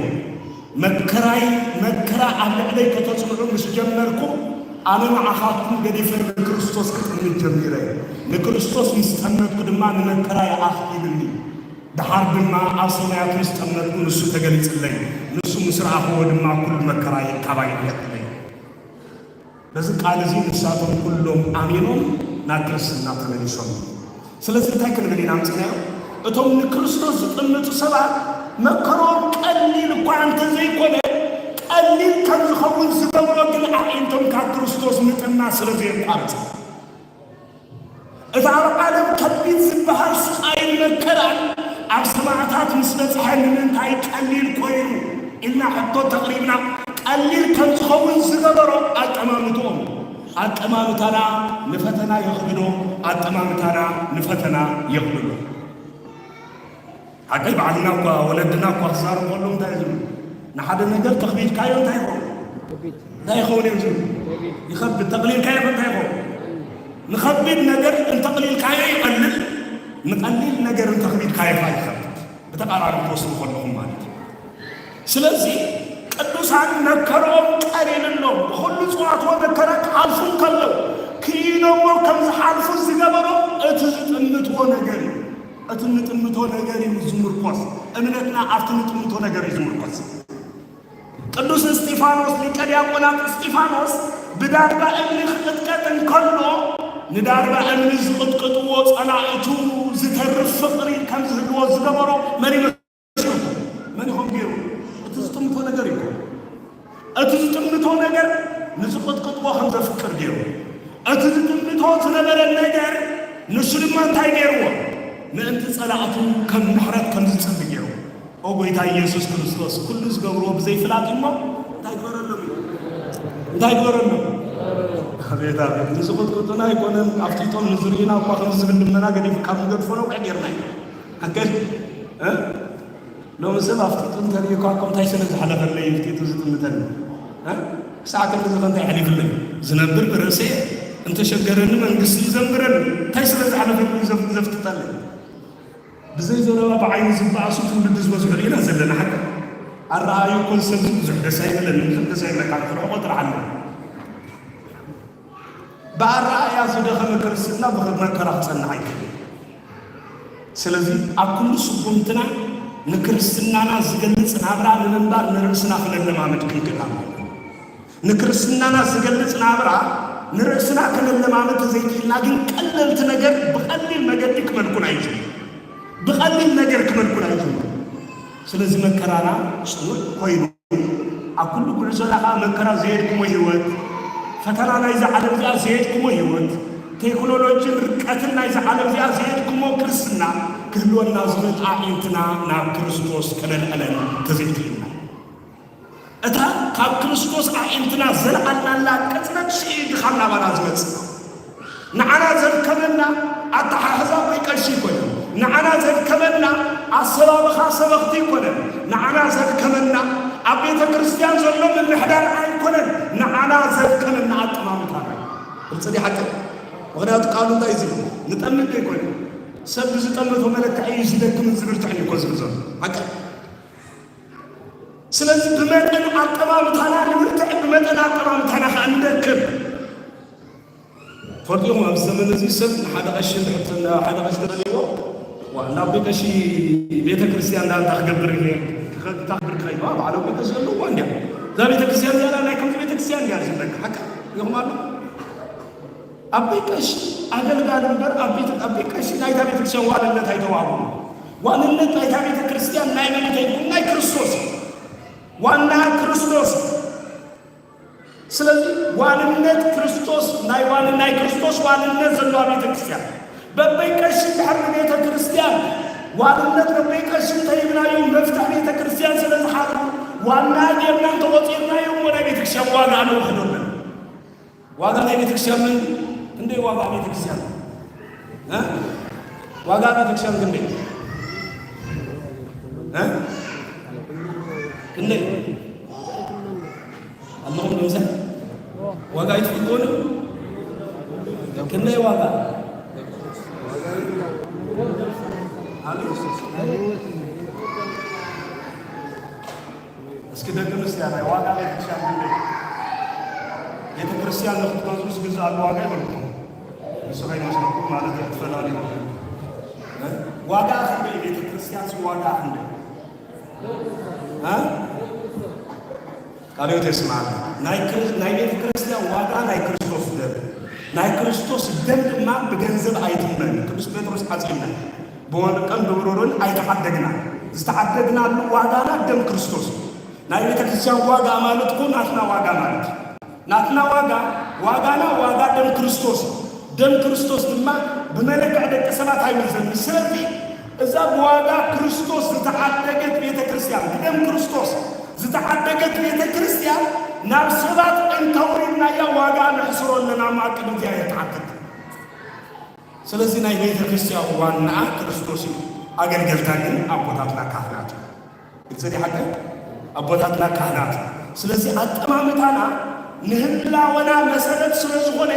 መከራይ፣ መከራ ኣብ ልዕለይ ከተጽንዑ ምስ ጀመርኩም፣ ኣነ ንዓኻትኩም ገዲፈ ንክርስቶስ ክጥምት ጀሚረ። ንክርስቶስ ምስ ጠመትኩ ድማ ንመከራይ ኣኽኢልኒ። ደሓር ድማ ኣብ ሰማያት ምስ ጠመትኩ ንሱ ተገሊጽለይ። ንሱ ምስ ረኣኽዎ ድማ ኩሉ መከራይ ካባይ ኣርሒቕለይ። በዚ ቃል እዚ ንሳቶም ኩሎም ኣሚኖም ናብ ክርስትና ተመሊሶም። ስለዚ እንታይ ክንብል ኢና ኣምጺናዮ? እቶም ንክርስቶስ ዝጥምቱ ሰባት መከሮም ቀሊል እኳ እንተዘይኮነ፣ ቀሊል ከም ዝኸውን ዝገብሮ ግን ኣዒንቶም ካብ ክርስቶስ ምጥማት ስለ ዘየቋርጽ። እቲ ኣብ ዓለም ከቢድ ዝበሃል ስቓይን መከራን ኣብ ሰማዕታት ምስ በጽሐ ንምንታይ ቀሊል ኮይኑ ኢልና ሕቶ ተቕሪብና፣ ቀሊል ከም ዝኸውን ዝገበሮ ኣጠማምትኦም። ኣጠማምታና ንፈተና የኽብዶ፣ ኣጠማምታና ንፈተና የቕልሎ። ሓቀይ ባዕልና እኳ፣ ወለድና እኳ ክዛረቡ ከለዉ እንታይ ዝብሉ? ንሓደ ነገር ተኽቢድካዮ እንታይ ይኸውን? እንታይ ይኸውን እዮም ዝብሉ? ይኸብድ። ተቕሊልካዮ እንታይ ይኸውን? ንኸቢድ ነገር እንተቕሊልካዮ ይቐልል፣ ንቐሊል ነገር እንተኽቢድካዮ ኸዓ ይኸብድ። ብተቓራኒ ክትወስዱ ከለኹም ማለት እዩ። ስለዚ ቅዱሳን መከርኦም ቀሊልሎም፣ ብኹሉ ጽዋትዎ መከራ ክሓልፉ እንከለዉ፣ ክኢሎሞ ከም ዝሓልፉ ዝገበሮ እቲ ዝጥምትዎ ነገር እዩ። እቲ እንጥምቶ ነገር እዩ ዝምርኮስ። እምነትና ኣብቲ እንጥምቶ ነገር እዩ ዝምርኮስ። ቅዱስ እስጢፋኖስ፣ ሊቀ ዲያቆናት እስጢፋኖስ ብዳርባ እምኒ ክቕጥቀጥ እንከሎ፣ ንዳርባ እምኒ ዝቕጥቅጥዎ ጸላእቱ ዝተርፍ ፍቕሪ ከም ዝህልዎ ዝገበሮ መን ይመስለኩም? መን ይኾን ገይሩ? እቲ ዝጥምቶ ነገር እዩ። እቲ ዝጥምቶ ነገር ንዝቕጥቅጥዎ ከም ዘፍቅር ገይሩ። እቲ ዝጥምቶ ዝነበረ ነገር ንሱ ድማ እንታይ ገይርዎ? ምእንቲ ጸላእቱ ከም ምሕረት ከም ዝጽሊ ገይሩ። ኦ ጎይታ ኢየሱስ ክርስቶስ፣ ኩሉ ዝገብርዎ ብዘይፍላጥ እሞ እንታይ ግበረሎም እዩ? እንታይ ግበረሎም? ኣቤት፣ ኣቤት። ንዝቕጥቅጡና ኣይኮነን፣ ኣፍጢጦም ንዝርእዩና እኳ ከም ዝብል ልመና ገዲፉ ካብ ንገድፎ ነዊሕ ገይርና እዩ። ኣገድ፣ እ? ሎሚ ሰብ ኣፍጢጡ እንተርእዩካ እኮ እንታይ ስለ ዝሓለፈለይ ኣፍጢጡ ዝጥምተኒ? እ? ክሳዕ ክንድዚ ከ እንታይ ኣሕሊፍለይ? ዝነብር ብርእሰየ፣ እንተሸገረኒ መንግስቲ ይዘምረኒ። እንታይ ስለ ዝሓለፈለይ እዩ ዘፍ-፣ ዘፍጥጠለይ? ብዘይ ዘረባ ብዓይኒ ዝበኣሱ ትውልዲ ዝበዝሑ ርኢና ዘለና ሓቂ። ኣረኣእዩ እኮ ዝሰብ ብዙሕ ደስ ኣይበለኒ፣ ምንም ደስ ኣይብለካ፣ ክርሕቆ ጥራሕ ኣለዎ። ብኣረኣእያ ዝደኸመ ክርስትና ብመከራ ክጸንዕ ኣይክእልን። ስለዚ ኣብ ኩሉ ስጉምትና ንክርስትናና ዝገልጽ ናብራ ንምንባር ንርእስና ክነለማምድ ክንክእል ኣለና። ንክርስትናና ዝገልጽ ናብራ ንርእስና ክነለማምድ ተዘይክኢልና ግን ቀለልቲ ነገር ብቐሊል መገዲ ክመልኩን ኣይችሉን። ብቐሊል ነገር ክመልኩን ኣይችሉን። ስለዚ መከራና ጽኑዕ ኮይኑ ኣብ ኩሉ ጉዕዞና ኸዓ መከራ ዘየድክሞ ህይወት፣ ፈተና ናይዛ ዓለም እዚኣ ዘየድክሞ ህይወት፣ ቴክኖሎጂን ርቀትን ናይዛ ዓለም እዚኣ ዘየድክሞ ክርስትና ክህልወና ዝኽእል ኣዒንትና ናብ ክርስቶስ ከነልዕለን ተዘይክኢልና። እታ ካብ ክርስቶስ ኣዒንትና ዘልዓልናላ ቅጽበት ሽዒ ድኻም ናባና ዝመጽእ። ንዓና ዘድከመና ኣተሓሕዛ ወይ ቀሺ ኣይኮነን። ንዓና ዘድከመና ኣሰባብኻ ሰበኽቲ ኣይኮነን። ንዓና ዘድከመና ኣብ ቤተ ክርስቲያን ዘሎ ምምሕዳር ኣይኮነን። ንዓና ዘድከመና ኣጠማምታና። ግልፂ ድዩ ሓቂ? ምኽንያቱ ቃሉ እንታይ እዩ ዝብል? ንጠምት ዶ ኣይኮነን? ሰብ ብዝጠመቶ መለክዒ እዩ ዝደክምን ዝብርትዕን እኮ ዝብል ዘሎ። ሓቂ። ስለዚ ብመጠን ኣጠማምታና ንብርትዕ፣ ብመጠን ኣጠማምታና ኸዓ ንደክም። ትፈልጡ ኢኹም፣ ኣብዚ ዘመን እዚ ሰብ ንሓደ ቀሺ እንድሕር፣ ንሓደ ቀሺ ተደልይዎ፣ ዋ፣ ናብ ቤት ቀሺ፣ ቤተ ክርስቲያን እንዳ እንታይ ክገብር እየ፣ ክኸ-፣ እንታይ ክገብር ክኸይድ? ዋ፣ በዓል ቤት ቀሺ ዘለዋ እንድያ። እዛ ቤተ ክርስቲያን እዚኣ ናይ ከምዚ ቤተ ክርስቲያን እንድያ ዝብለካ። ሓቂ ኢኹም ኣሎ። ኣብ ቤት ቀሺ ኣገልጋሊ እምበር ኣብ ቤት፣ ኣብ ቤት ቀሺ ናይታ ቤተ ክርስቲያን ዋንነት ኣይተዋህቦም። ዋንነት ናይታ ቤተ ክርስቲያን ናይ መን እንተይኮን ናይ ክርስቶስ። ዋና ክርስቶስ። ስለዚ ዋንነት ክርስቶስ፣ ናይ ዋን-፣ ናይ ክርስቶስ ዋንነት ዘለዋ ቤተ ክርስቲያን። በበይ ቀሺ ድሕር ንቤተ ክርስቲያን ዋንነት በበይ ቀሺ እንተይብናዮ መፍትሕ ቤተ ክርስቲያን ስለ ዝሓሉ ዋና ጌርና እንተቆፂርናዮ እሞ ናይ ቤተ ክርስቲያን ዋጋ ንወስደለን። ዋጋ ናይ ቤተ ክርስቲያን ምን-፣ ክንደይ ዋጋ ቤተ ክርስቲያን? እ? ዋጋ ቤተ ክርስቲያን ክንደይ? እ? ክንደይ? ኣለኹም ዶ ምሳይ? ዋጋ ኣይትፈልጥዎን? ክንደይ ዋጋ? ኣሉ? እስኪ ደቂ ኣንስትዮ ናይ ዋጋ ቤተክርስትያን ክንደይ? ቤተክርስትያን ንክትገዝኡ ዝግዝኣሉ ዋጋ ይበልኩም። ንሱ ከይመስለኩም ማለት እዩ፣ ትፈላለዩ። እ? ዋጋ ክንደይ? ቤተክርስትያን ዋጋ ክንደይ? እ? ቃለ ሕይወት የስምዓና። ናይ ክር-፣ ናይ ቤተ ክርስቲያን ዋጋ ናይ ክርስቶስ ደም። ናይ ክርስቶስ ደም ድማ ብገንዘብ ኣይትመን። ቅዱስ ጴጥሮስ ሓጺብና ብወርቅን ብብሩርን ኣይተዓደግና። ዝተዓደግናሉ ዋጋና ደም ክርስቶስ። ናይ ቤተ ክርስቲያን ዋጋ ማለት እኮ ናትና ዋጋ ማለት እዩ። ናትና ዋጋ፣ ዋጋና ዋጋ ደም ክርስቶስ። ደም ክርስቶስ ድማ ብመለክዕ ደቂ ሰባት ኣይምዘንን። ስለዚ እዛ ብዋጋ ክርስቶስ ዝተዓደገት ቤተ ክርስቲያን፣ ብደም ክርስቶስ ዝተዓደገት ቤተ ክርስቲያን ናብ ሰባት እንተውሪድናያ ዋጋ ነሕስሮ ኣለና እሞ ኣብ ቅድሚ እግዚኣብሔር ትዓድግ። ስለዚ ናይ ቤተ ክርስቲያን ዋናኣ ክርስቶስ እዩ። ኣገልገልታ ግን ኣቦታትና ካህናት እዮም። ግልፂ ድዩ ሓቀይ? ኣቦታትና ካህናት። ስለዚ ኣጠማምታና ንህላወና መሰረት ስለ ዝኾነ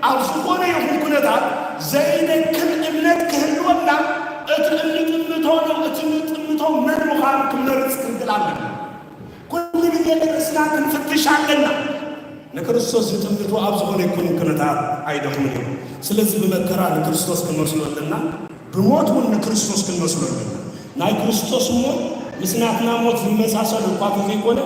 ኣብ ዝኾነ ይኹን ኩነታት ዘይደክም እምነት ክህልወና እቲ እንጥምቶ፣ እቲ እንጥምቶ መን ምዃኑ ክንመርጽ ክንክእል ኣለና። ኩሉ ግዜ ንርእስና ክንፍትሽ ኣለና። ንክርስቶስ ዝጥምቱ ኣብ ዝኾነ ይኹን ኩነታት ኣይደኽሙን እዮም። ስለዚ ብመከራ ንክርስቶስ ክንመስሎ ኣለና፣ ብሞት እውን ንክርስቶስ ክንመስሎ ኣለና። ናይ ክርስቶስ ሞት ምስ ናትና ሞት ዝመሳሰል እኳ እንተዘይኮነ፣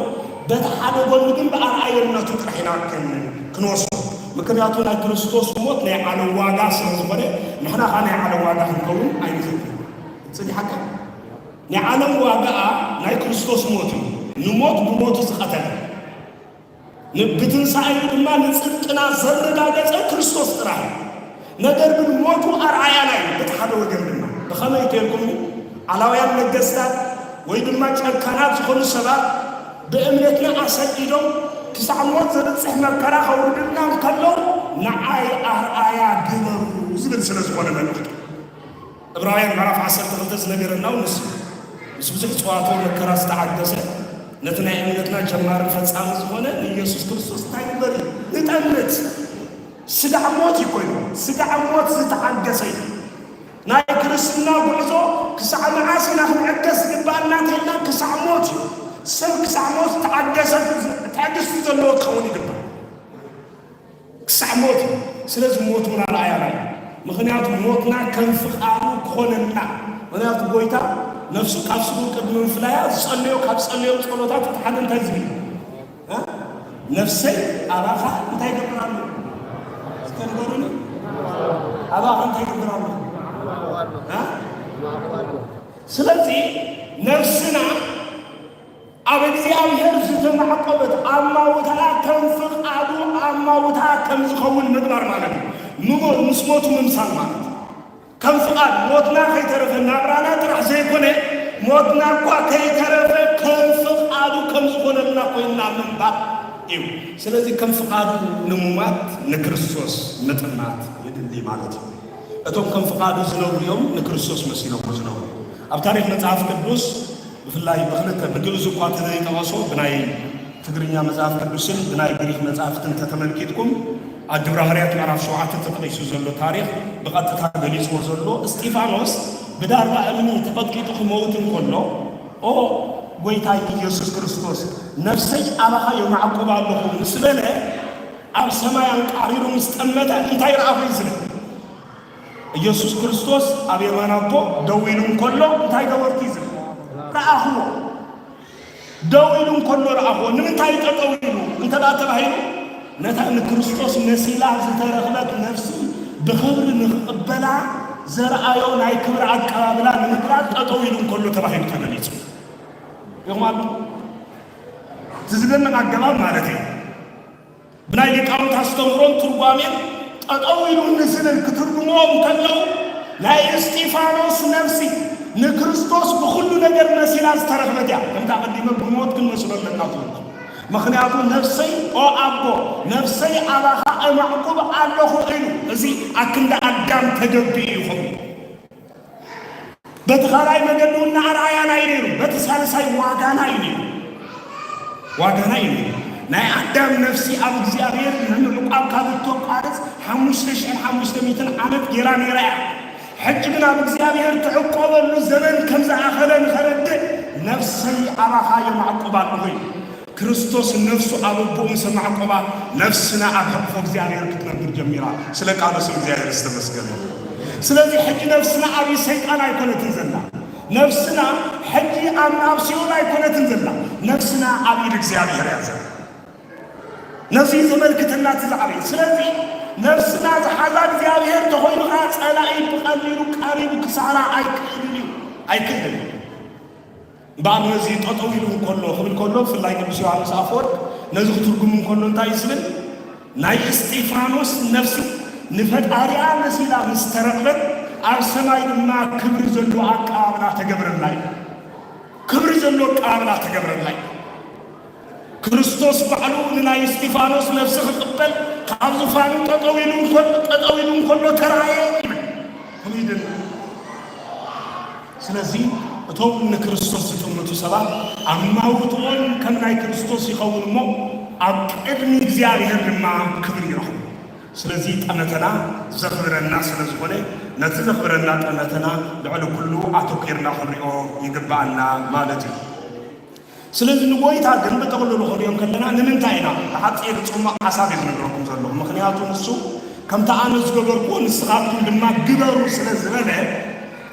በቲ ሓደ ጎኒ ግን ብኣርኣየነቱ ጥራሕ ኢና ከን-፣ ክንወስዶ። ምክንያቱ ናይ ክርስቶስ ሞት ናይ ዓለም ዋጋ ስለ ዝኾነ፣ ንሕና ኸዓ ናይ ዓለም ዋጋ ክንከውን ኣይንኽእልን። ጽዲሓካ? ናይ ዓለም ዋጋኣ ናይ ክርስቶስ ሞት እዩ። ንሞት ብሞቱ ዝቐተለ። ን-፣ ብትንሳኤኡ ድማ ንጽድቅና ዘረጋገጸ ክርስቶስ ጥራሕ እዩ። ነገር ግን ሞቱ ኣርኣያና እዩ። በቲ ሓደ ወገን ድማ ብኸመይ ተልኩም ኣላውያን ነገስታት ወይ ድማ ጨካናት ዝኾኑ ሰባት ብእምነትና ኣሰዲዶም ክሳዕ ሞት ዘብጽሕ መከራ ከውርድልና እንከሎ ንዓይ ኣርኣያ ግበሩ ዝብል ስለ ዝኾነ መልእኽቱ። ዕብራውያን ምዕራፍ ዓሰርተ ክልተ ዝነገረና እውን ንሱ እዩ። ምስ ብዙሕ ጽዋቶ መከራ ዝተዓገሰ፣ ነቲ ናይ እምነትና ጀማርን ፈጻምን ዝኾነ ንኢየሱስ ክርስቶስ እንታይ ንግበር እዩ? ንጠምት። ስጋዕ ሞት እዩ ኮይኑ፣ ስጋዕ ሞት ዝተዓገሰ እዩ። ናይ ክርስትና ጉዕዞ ክሳዕ መዓስ ኢና ክንዕገስ ዝግባኣና እንተኢልና ክሳዕ ሞት እዩ። ሰብ ክሳዕ ሞት ዝተዓገሰ፣ ትዕግስቲ ዘለዎ ክኸውን ይግባእ። ክሳዕ ሞት እዩ። ስለዚ ሞት እውን ኣርኣያና እዩ። ምኽንያቱ ሞትና ከም ፍቓዱ ክኾነልና። ምኽንያቱ ጎይታ ነፍሱ ካብ ስግኡ ቅድሚ ምፍላያ ዝጸለዮ፣ ካብ ጸለዮ ጸሎታት እቲ ሓደ እንታይ ዝብል እዩ? እ? ነፍሰይ ኣባኻ እንታይ ይገብር ኣሎ? እስከ ንገሩኒ። ኣባኻ እንታይ ይገብር ኣሎ? እ? ስለዚ ነፍስና ኣብ እግዚኣብሔር ዝተማዕቆበት ኣማውታኣ ከም ፍቓዱ ኣማውታኣ ከም ዝኸውን ምግባር ማለት እዩ። ምሞ-፣ ምስ ሞቱ ምምሳል ማለት እዩ። ከም ፍቓድ ሞትና ከይተረፈ ናብራና ጥራሕ ዘይኮነ፣ ሞትና እኳ ከይተረፈ ከም ፍቓዱ ከም ዝኾነልና ኮይንና ምንባር እዩ። ስለዚ ከም ፍቓዱ ንሙማት ንክርስቶስ ምጥማት የድሊ ማለት እዩ። እቶም ከም ፍቓዱ ዝነብሩ እዮም ንክርስቶስ መሲሎም ዝነብሩ። ኣብ ታሪኽ መጽሓፍ ቅዱስ ብፍላይ ብኽልተ፣ ብግእዝ እኳ እንተዘይጠቐሶ፣ ብናይ ትግርኛ መጽሓፍ ቅዱስን ብናይ ግሪኽ መጻሕፍትን እንተተመልኪትኩም፣ ኣብ ግብረ ሃዋርያት ምዕራፍ ሸውዓተ ተጠቒሱ ዘሎ ታሪኽ ብቐጥታ ገሊጽዎ ዘሎ፣ እስጢፋኖስ ብዳርባ እምኒ ተቐጥቂጡ ክመውት እንከሎ፣ "ኦ ጎይታይ ኢየሱስ ክርስቶስ፣ ነፍሰይ ኣባኻ የማዕቁባ ኣለኹ" ምስ በለ፣ ኣብ ሰማይ ኣንቃሪሩ ምስ ጠመተ እንታይ ረኣኹ እዩ ዝብል? ኢየሱስ ክርስቶስ ኣብ የማን ኣቦ ደው ኢሉ እንከሎ እንታይ ገበርኩ እዩ ዝብል? ረኣኹዎ። ደው ኢሉ እንከሎ ረኣኹዎ። ንምንታይ ጠጠው ኢሉ እንተ ደኣ ተባሂሉ፣ ነታ ንክርስቶስ መሲላ ዝተረኽበት ነፍሲ ብኽብሪ ንኽቕበላ ዘርኣዮ ናይ ክብሪ ኣቀባብላ ንምግላጽ ጠጠው ኢሉ እንከሎ ተባሂሉ ተገሊጹ። ይኹም ኣሎ። እቲ ዝገርም ኣገባብ ማለት እዩ። ብናይ ሊቃውንት ኣስተምህሮን ትርጓሜን ጠጠው ኢሉ ንዝብል ክትርጉምዎ እንከለዉ፣ ናይ እስጢፋኖስ ነፍሲ ንክርስቶስ ብኹሉ ነገር መሲላ ዝተረኽበት እያ። ከምቲ ኣቐዲመ ብሞት ክንመስሎ ኣለና ዝበልኩ። ምኽንያቱ ነፍሰይ፣ ኦ ኣቦ፣ ነፍሰይ ኣባኻ እማዕቁብ ኣለኹ ኢሉ። እዚ ኣክንዲ ኣዳም ተገቢኡ እዩ ኾይኑ። በቲ ካልኣይ መገዲ እውን ኣርኣያና እዩ ነይሩ፣ በቲ ሳልሳይ ዋጋና እዩ ነይሩ። ዋጋና እዩ ነይሩ። ናይ ኣዳም ነፍሲ ኣብ እግዚኣብሔር ንምዕቋብ ካብ እተቋርጽ ሓሙሽተ ሽሕን ሓሙሽተ ሚእትን ዓመት ጌራ ነይራ እያ። ሕጂ ግን ኣብ እግዚኣብሔር ትዕቆበሉ ዘመን ከም ዝኣኸለ ንኸረድእ፣ ነፍሰይ ኣባኻ የማዕቁብ ኣለኹ ኢሉ። ክርስቶስ ነፍሱ ኣብ ኣቦኡ ምስ ኣማዕቆባ፣ ነፍስና ኣብ ሕቕፎ እግዚኣብሔር ክትነብር ጀሚራ። ስለ ቃሉ ስም እግዚኣብሔር ዝተመስገነ። ስለዚ ሕጂ ነፍስና ኣብ ኢድ ሰይጣን ኣይኮነትን ዘላ። ነፍስና ሕጂ ኣብ፣ ኣብ ሲኦል ኣይኮነትን ዘላ። ነፍስና ኣብ ኢድ እግዚኣብሔር እያ ዘላ። ነዚ ዘመልክተና እቲ ዝዓበየ። ስለዚ ነፍስና ዝሓዛ እግዚኣብሔር ተኾይኑ ኸዓ ጸላኢ ብቐሊሉ ቀሪቡ ክሳራ ኣይክእልን እዩ። ኣይክእልን እዩ። እምበኣር ነዚ ጠጠው ኢሉ እንከሎ ክብል ከሎ፣ ብፍላይ ቅዱስ ዮሃንስ ኣፈወርቅ ነዚ ክትርጉም እንከሎ እንታይ እዩ ዝብል? ናይ እስጢፋኖስ ነፍሲ ንፈጣሪኣ መሲላ ምስ ተረኽበት፣ ኣብ ሰማይ ድማ ክብሪ ዘለዎ ኣቀባብላ ተገብረላ እዩ። ክብሪ ዘለዎ ኣቀባብላ ተገብረላ እዩ። ክርስቶስ ባዕሉ ንናይ እስጢፋኖስ ነፍሲ ክቕበል ካብ ዙፋኑ ጠጠው ኢሉ እንከሎ፣ ጠጠው ኢሉ እንከሎ ተራእየ ይብል። ከመይ ይደንቕ! ስለዚ እቶም ንክርስቶስ ዝጥምቱ ሰባት ኣማውትኦም ከም ናይ ክርስቶስ ይኸውን እሞ ኣብ ቅድሚ እግዚኣብሔር ድማ ክብሪ ይረኽቡ። ስለዚ ጠመተና ዘኽብረና ስለ ዝኾነ ነቲ ዘኽብረና ጠመተና ልዕሊ ኩሉ ኣተኲርና ክንሪኦ ይግብኣና ማለት እዩ። ስለዚ ንጎይታ ግን ብጥቕልሉ ክንሪኦ ከለና ንምንታይ ኢና? ብሓጺር ጽሙቕ ሓሳብ እየ ዝነግረኩም ዘለኹ። ምኽንያቱ ንሱ ከምቲ ኣነ ዝገበርኩዎ ንስኻትኩም ድማ ግበሩ ስለ ዝበለ፣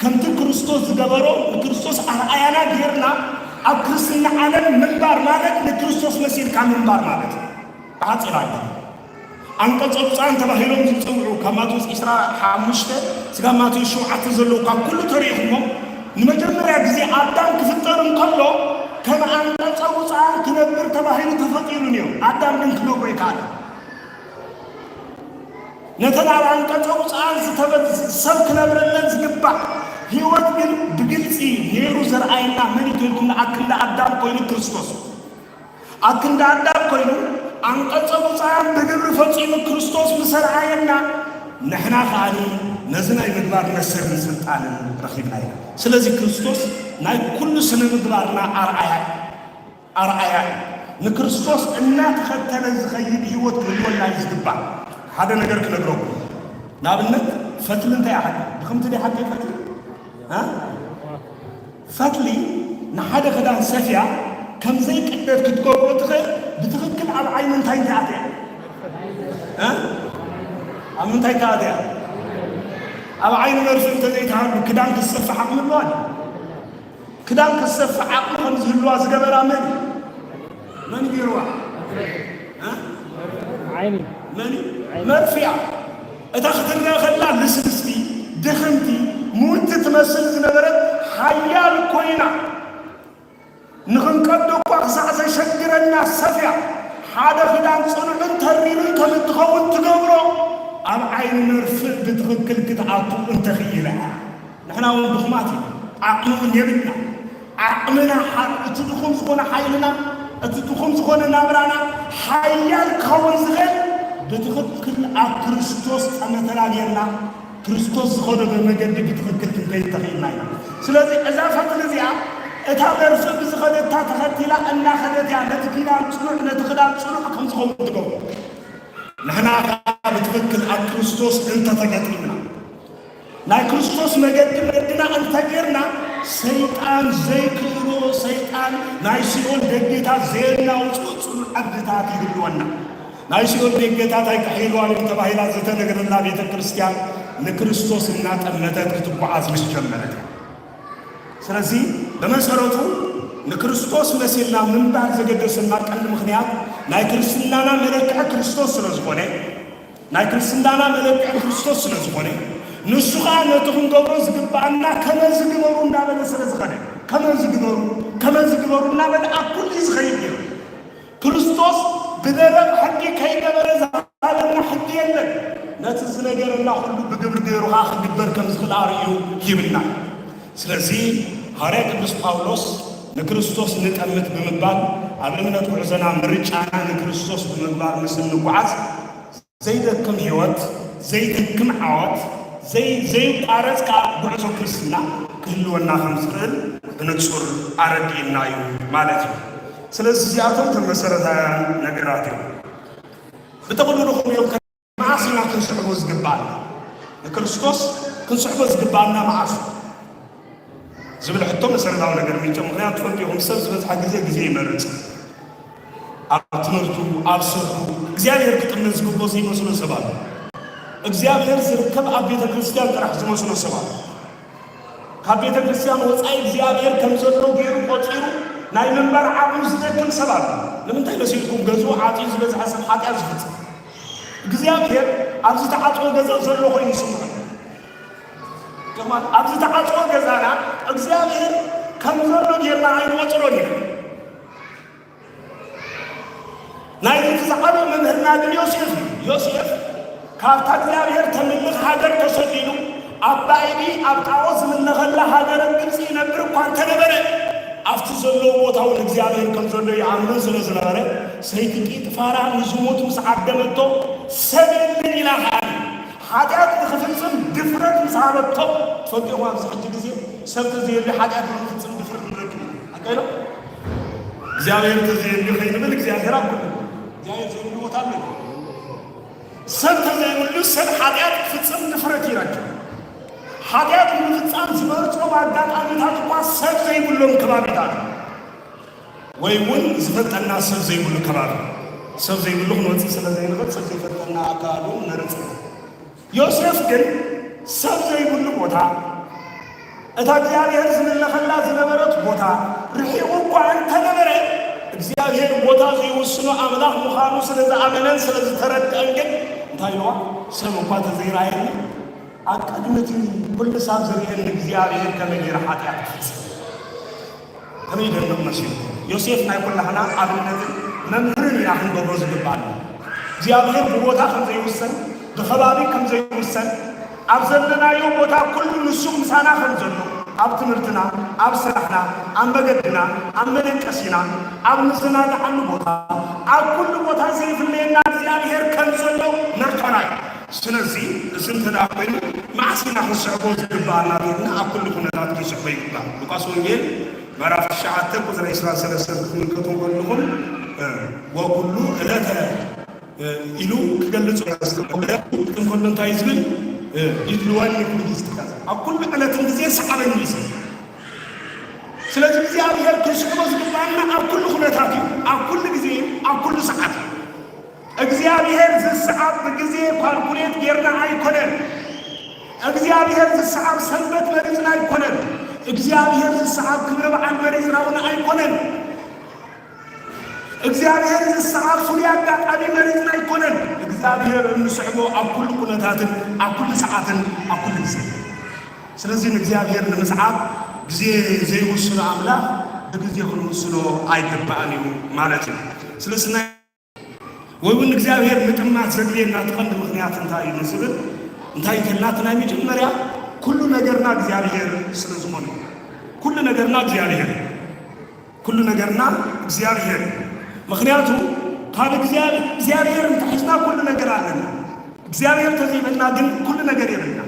ከምቲ ክርስቶስ ዝገበሮ ንክርስቶስ ኣርኣያና ጌርና ኣብ ክርስትና ዓለም ምንባር ማለት ንክርስቶስ መሲልካ ምንባር ማለት እዩ። ብሓጺር ኣለ። ኣንቀጸ ብፁዓን ተባሂሎም ዝጽውዑ ካብ ማቴዎስ ዕስራ ሓሙሽተ ስጋብ ማቴዎስ ሸውዓተ ዘለዉ ካብ ኩሉ ተሪእኹሞ፣ ንመጀመርያ ግዜ ኣዳም ክፍጠር እንከሎ ከም ኣንቀጸ ብፁዓን ክነብር ተባሂሉ ተፈቂዱ ነይሩ። ኣዳም ግን ክነብሮ ኣይከኣለን። ነተን ኣብ ኣንቀጸ ብፁዓን ዝተበ-፣ ሰብ ክነብረለን ዝግባእ ህይወት ግን ብግልጺ ነይሩ ዘርኣየና መን እዩ ተልኩም ንኣክል ኣዳም ኮይኑ ክርስቶስ። ኣብ ክንዲ ኣዳም ኮይኑ ኣንቀጸ ብፁዓን ብግብሪ ፈጺሙ ክርስቶስ ምስ ኣርኣየና፣ ንሕና ከኣ ነዚ ናይ ምግባር መሰልን ስልጣንን ረኺብና ኢና። ስለዚ ክርስቶስ ናይ ኩሉ ስነ ምግባርና ኣርኣያ እዩ። ኣርኣያ እዩ። ንክርስቶስ እናተኸተለ ዝኸይድ ህይወት ክህልወና እዩ ዝግባእ። ሓደ ነገር ክነግረኩም። ንኣብነት ፈትሊ እንታይ እዩ ሓቂ? ድኽምቲ ድያ ሓቂ ፈትሊ? እ? ፈትሊ ንሓደ ክዳን ሰፍያ ከም ዘይቅደድ ክትገብሮ ትኽእል፣ ብትኽክል ኣብ ዓይኑ እንታይ እንታይ ኣትያ? እ? ኣብ ምንታይ እንታይ ኣትያ? ኣብ ዓይኑ መርፍእ እንተዘይትሃሉ ክዳን ክትሰፍሕ ዓቕሚ ኣለዋ ድዩ? ክዳን ክትሰፍሕ ዓቕሚ ከም ዝህልዋ ዝገበራ መን እዩ? መን ገይርዋ? እ? ዓይኒ። መን እዩ? መርፍያ። እታ ክትረአ ከላ ልስልስቲ፣ ድኽምቲ፣ ምውቲ ትመስል ዝነበረት ሓያል ኮይና፣ ንኽንቀዶ እኳ ክሳዕ ዘሸግረና ሰፍያ፣ ሓደ ክዳን ጽኑዕን ተሪርን ከም እትኸውን ትገብሮ፣ ኣብ ዓይኒ መርፍእ ብትኽክል ክትኣቱ እንተኽኢላ እያ። ንሕና እውን ድኹማት ኢና። ዓቕሚ እውን የብልና። ዓቕምና ሓ-፣ እቲ ድኹም ዝኾነ ሓይልና፣ እቲ ድኹም ዝኾነ ናብራና ሓያል ክኸውን ዝኽእል ብትኽክል ኣብ ክርስቶስ ጠመተና ጌርና፣ ክርስቶስ ዝኸደዶ መገዲ ብትኽክል ክንከይድ ተኽኢልና ኢና። ስለዚ እዛ ፈትሊ እዚኣ እታ መርፍእ ብዝኸደታ ተኸቲላ እናኸደት እያ ነቲ ኪዳን ጽኑዕ፣ ነቲ ክዳን ጽኑዕ ከም ዝኸውን ትገብሮ። ንሕና ከኣ ብትኽክል ኣብ ክርስቶስ እንተተገጢምና፣ ናይ ክርስቶስ መገዲ መገድና እንተጌርና፣ ሰይጣን ዘይክእሎ፣ ሰይጣን ናይ ሲኦል ደጌታት ዘየናውጾ ጽኑዕ ዕርድታት ይህልወና። ናይ ሲኦል ደገታት ኣይክሕይልዋን እዮም ተባሂላ ዝተነገረላ ቤተ ክርስቲያን ንክርስቶስ እናጠመተት ክትጓዓዝ ምስ ጀመረት። ስለዚ ብመሰረቱ ንክርስቶስ መሲልና ምንባር ዘገደሰና ቀንዲ ምኽንያት ናይ ክርስትናና መለክዒ ክርስቶስ ስለ ዝኾነ፣ ናይ ክርስትናና መለክዒ ክርስቶስ ስለ ዝኾነ፣ ንሱ ኸኣ ነቲ ክንገብሮ ዝግብኣና ከመዚ ግበሩ እናበለ ስለ ዝኸደ፣ ከመዚ ግበሩ፣ ከመዚ ግበሩ እናበለ ኣብ ኩሉ እዩ ዝኸይድ ነይሩ። ክርስቶስ ብደረቕ ሕጊ ከይገበረ ዝሃበና ሕጊ የለን። ነቲ ዝነገረና ኩሉ ብግብሪ ገይሩ ኸኣ ክግበር ከም ዝኽእል ኣርእዩ ሂብና። ስለዚ ሃዋርያ ቅዱስ ጳውሎስ ንክርስቶስ ንጠምት ብምባል ኣብ እምነት ጉዕዞና ምርጫና ንክርስቶስ ብምግባር ምስ እንጓዓዝ ዘይደክም ህይወት፣ ዘይደክም ዓወት፣ ዘይ-፣ ዘይቋረጽ ከኣ ጉዕዞ ክርስትና ክህልወና ከም ዝኽእል ብንጹር ኣረዲእና እዩ ማለት እዩ። ስለዚ እዚኣቶም እቶም መሰረታውያን ነገራት እዮም። ብጥቕልሉ ከመይ ኢሎም መዓስ ኢና ክንስዕቦ ዝግባኣና? ንክርስቶስ ክንስዕቦ ዝግባኣና መዓስ እዩ? ዝብል ሕቶ መሰረታዊ ነገር ምንጮ። ምኽንያቱ ትፈልጡ ኢኹም፣ ሰብ ዝበዝሐ ግዜ ግዜ ይመርጽ። ኣብ ትምህርቱ፣ ኣብ ስርሑ፣ እግዚኣብሔር ክጥምት ዝግብኦ ዘይመስሎ ሰብ ኣሎ። እግዚኣብሔር ዝርከብ ኣብ ቤተ ክርስቲያን ጥራሕ ዝመስሎ ሰብ ኣሎ። ካብ ቤተ ክርስቲያን ወጻኢ እግዚኣብሔር ከም ዘሎ ገይሩ ቆጺሩ ናይ ምንባር ዓቕሚ ዝደክም ሰብ ኣሎ። ንምንታይ መሲልኩም? ገዝኡ ዓጽዩ ዝበዝሐ ሰብ ሓጢኣት ዝፍጽም። እግዚኣብሔር ኣብ ዝተዓጽወ ገዛ ዘሎ ኮይኑ ይስምዖ። ከማን ኣብ ዝተዓጽወ ገዛና እግዚኣብሔር ከም ዘሎ ጌርና ኣይንቆጽሮን ኢና። ናይዚ ዝዓበየ መምህርና ግን ዮሴፍ እዩ። ዮሴፍ ካብታ እግዚኣብሔር ተምልኽ ሃገር ተሰዲዱ ኣብ ባዕዲ ኣብ ጣዖት ዝምለኸላ ሃገረ ግብጺ ይነብር እኳ እንተነበረ፣ ኣብቲ ዘለዎ ቦታ እውን እግዚኣብሔር ከም ዘሎ ይኣምን ስለ ዝነበረ፣ ሰይቲ ጲጥፋራ ንዝሙት ምስ ዓደመቶ፣ ሰብ የለን ኢላ ከኣ ሓጢኣት ንኽፍጽም ድፍረት ምስ ሃበቶ፣ ትፈልጡ ኢኹም፣ ኣብዚ ሕጂ ግዜ ሰብ ተዘየሊ ሓጢኣት ንኽፍጽም ድፍረት ንረክብ ኢና። ሓቀይ ዶ? እግዚኣብሔር ተዘየሊ ከይንብል፣ እግዚኣብሔር ኣብ ኩሉ፣ እግዚኣብሔር ዘይብሉ ቦታ ኣሎ? ሰብ ተዘይብሉ ሰብ ሓጢኣት ክፍጽም ድፍረት ይረክብ። ሓጢኣት ንምፍጻም ዝመርጾም ኣጋጣሚታት እኳ ሰብ ዘይብሎም ከባቢታት፣ ወይ እውን ዝፈልጠና ሰብ ዘይብሉ ከባቢ፣ ሰብ ዘይብሉ ክንወጽእ ስለ ዘይንኽእል፣ ሰብ ዘይፈልጠና ኣካባቢ እውን ንመርጽ። ዮሴፍ ግን ሰብ ዘይብሉ ቦታ፣ እታ እግዚኣብሔር ዝምለኸላ ዝነበረት ቦታ ርሒቑ እኳ እንተነበረ፣ እግዚኣብሔር ቦታ ዘይውስኖ ኣምላኽ ምዃኑ ስለ ዝኣመነን ስለ ዝተረድአን ግን እንታይ ኢልዋ? ሰብ እኳ ተዘይረኣየኒ፣ ኣብ ቅድሚ እቲ ኩሉ ሳብ ዝርእየኒ እግዚኣብሔር ከመይ ገይረ ሓጢኣት ክፍጽም? ከመይ ይደንቕ መሲሉ። ዮሴፍ ናይ ኩላህና ኣብነትን መምህርን ኢና ክንገብሮ ዝግባና። እግዚኣብሔር ብቦታ ከም ዘይውሰን፣ ብኸባቢ ከም ዘይውሰን፣ ኣብ ዘለናዮ ቦታ ኩሉ ንሱ ምሳና ከም ዘሎ፣ ኣብ ትምህርትና፣ ኣብ ስራሕና፣ ኣብ መገድና፣ ኣብ መደቀሲና፣ ኣብ ንዘናግዓሉ ቦታ፣ ኣብ ኩሉ ቦታ ዘይፍለየና እግዚኣብሔር ከም ዘሎ ነርቶና እዩ። ስለዚ እዚ እንተ ደኣ ኮይኑ መዓስ ኢና ክንስዕቦ ዝግብኣና ተይልና ኣብ ኩሉ ኩነታት ክንስዕቦ ይግባእ። ሉቃስ ወንጌል ምዕራፍ ትሽዓተ ቁጽሪ ዕስራን ሰለስተን ክትምልከቱ ከለኹም፣ እ፣ "ወኩሉ ዕለተ" ኢሉ ክገልጾ ያስቀመጠ እንከሎ እንታይ ዝብል፣ ይድልወኒ ኩሉ ግዜ ትካዝ፣ ኣብ ኩሉ ዕለትን ግዜ ሰዓበኒ እዩ ዝብል። ስለዚ እግዚኣብሔር ክንስዕቦ ዝግባና ኣብ ኩሉ ኩነታት እዩ፣ ኣብ ኩሉ ግዜ፣ ኣብ ኩሉ ሰዓት እዩ። እግዚኣብሔር ዝሰዓብ ብግዜ ካልኩሌት ጌርና ኣይኮነን። እግዚኣብሔር ዝሰዓብ ሰንበት መሪጽና ኣይኮነን። እግዚኣብሔር ዝሰዓብ ክብረ በዓል መሪጽና እውን ኣይኮነን። እግዚኣብሔር ዝሰዓብ ፍሉይ ኣጋጣሚ መሪጽና ኣይኮነን። እግዚኣብሔር እንስዕቦ ኣብ ኩሉ ኩነታትን ኣብ ኩሉ ሰዓትን ኣብ ኩሉ ግዜ። ስለዚ ንእግዚኣብሔር ንምስዓብ ግዜ ዘይውስኖ ኣምላኽ ብግዜ ክንውስኖ ኣይግባእን እዩ ማለት እዩ። ስለዚ ናይ ወይ እውን እግዚኣብሔር ምጥማት ዘድልየና እቲ ቀንዲ ምኽንያት እንታይ እዩ ንዝብል፣ እንታይ እንተልና፣ እቲ ናይ መጀመርያ ኩሉ ነገርና እግዚኣብሔር ስለ ዝኾነ፣ ኩሉ ነገርና እግዚኣብሔር፣ ኩሉ ነገርና እግዚኣብሔር። ምኽንያቱ ካብ እግዚኣብሔር፣ እግዚኣብሔር እንተሒዝና ኩሉ ነገር ኣለና። እግዚኣብሔር ተዘይበልና ግን ኩሉ ነገር የብልና።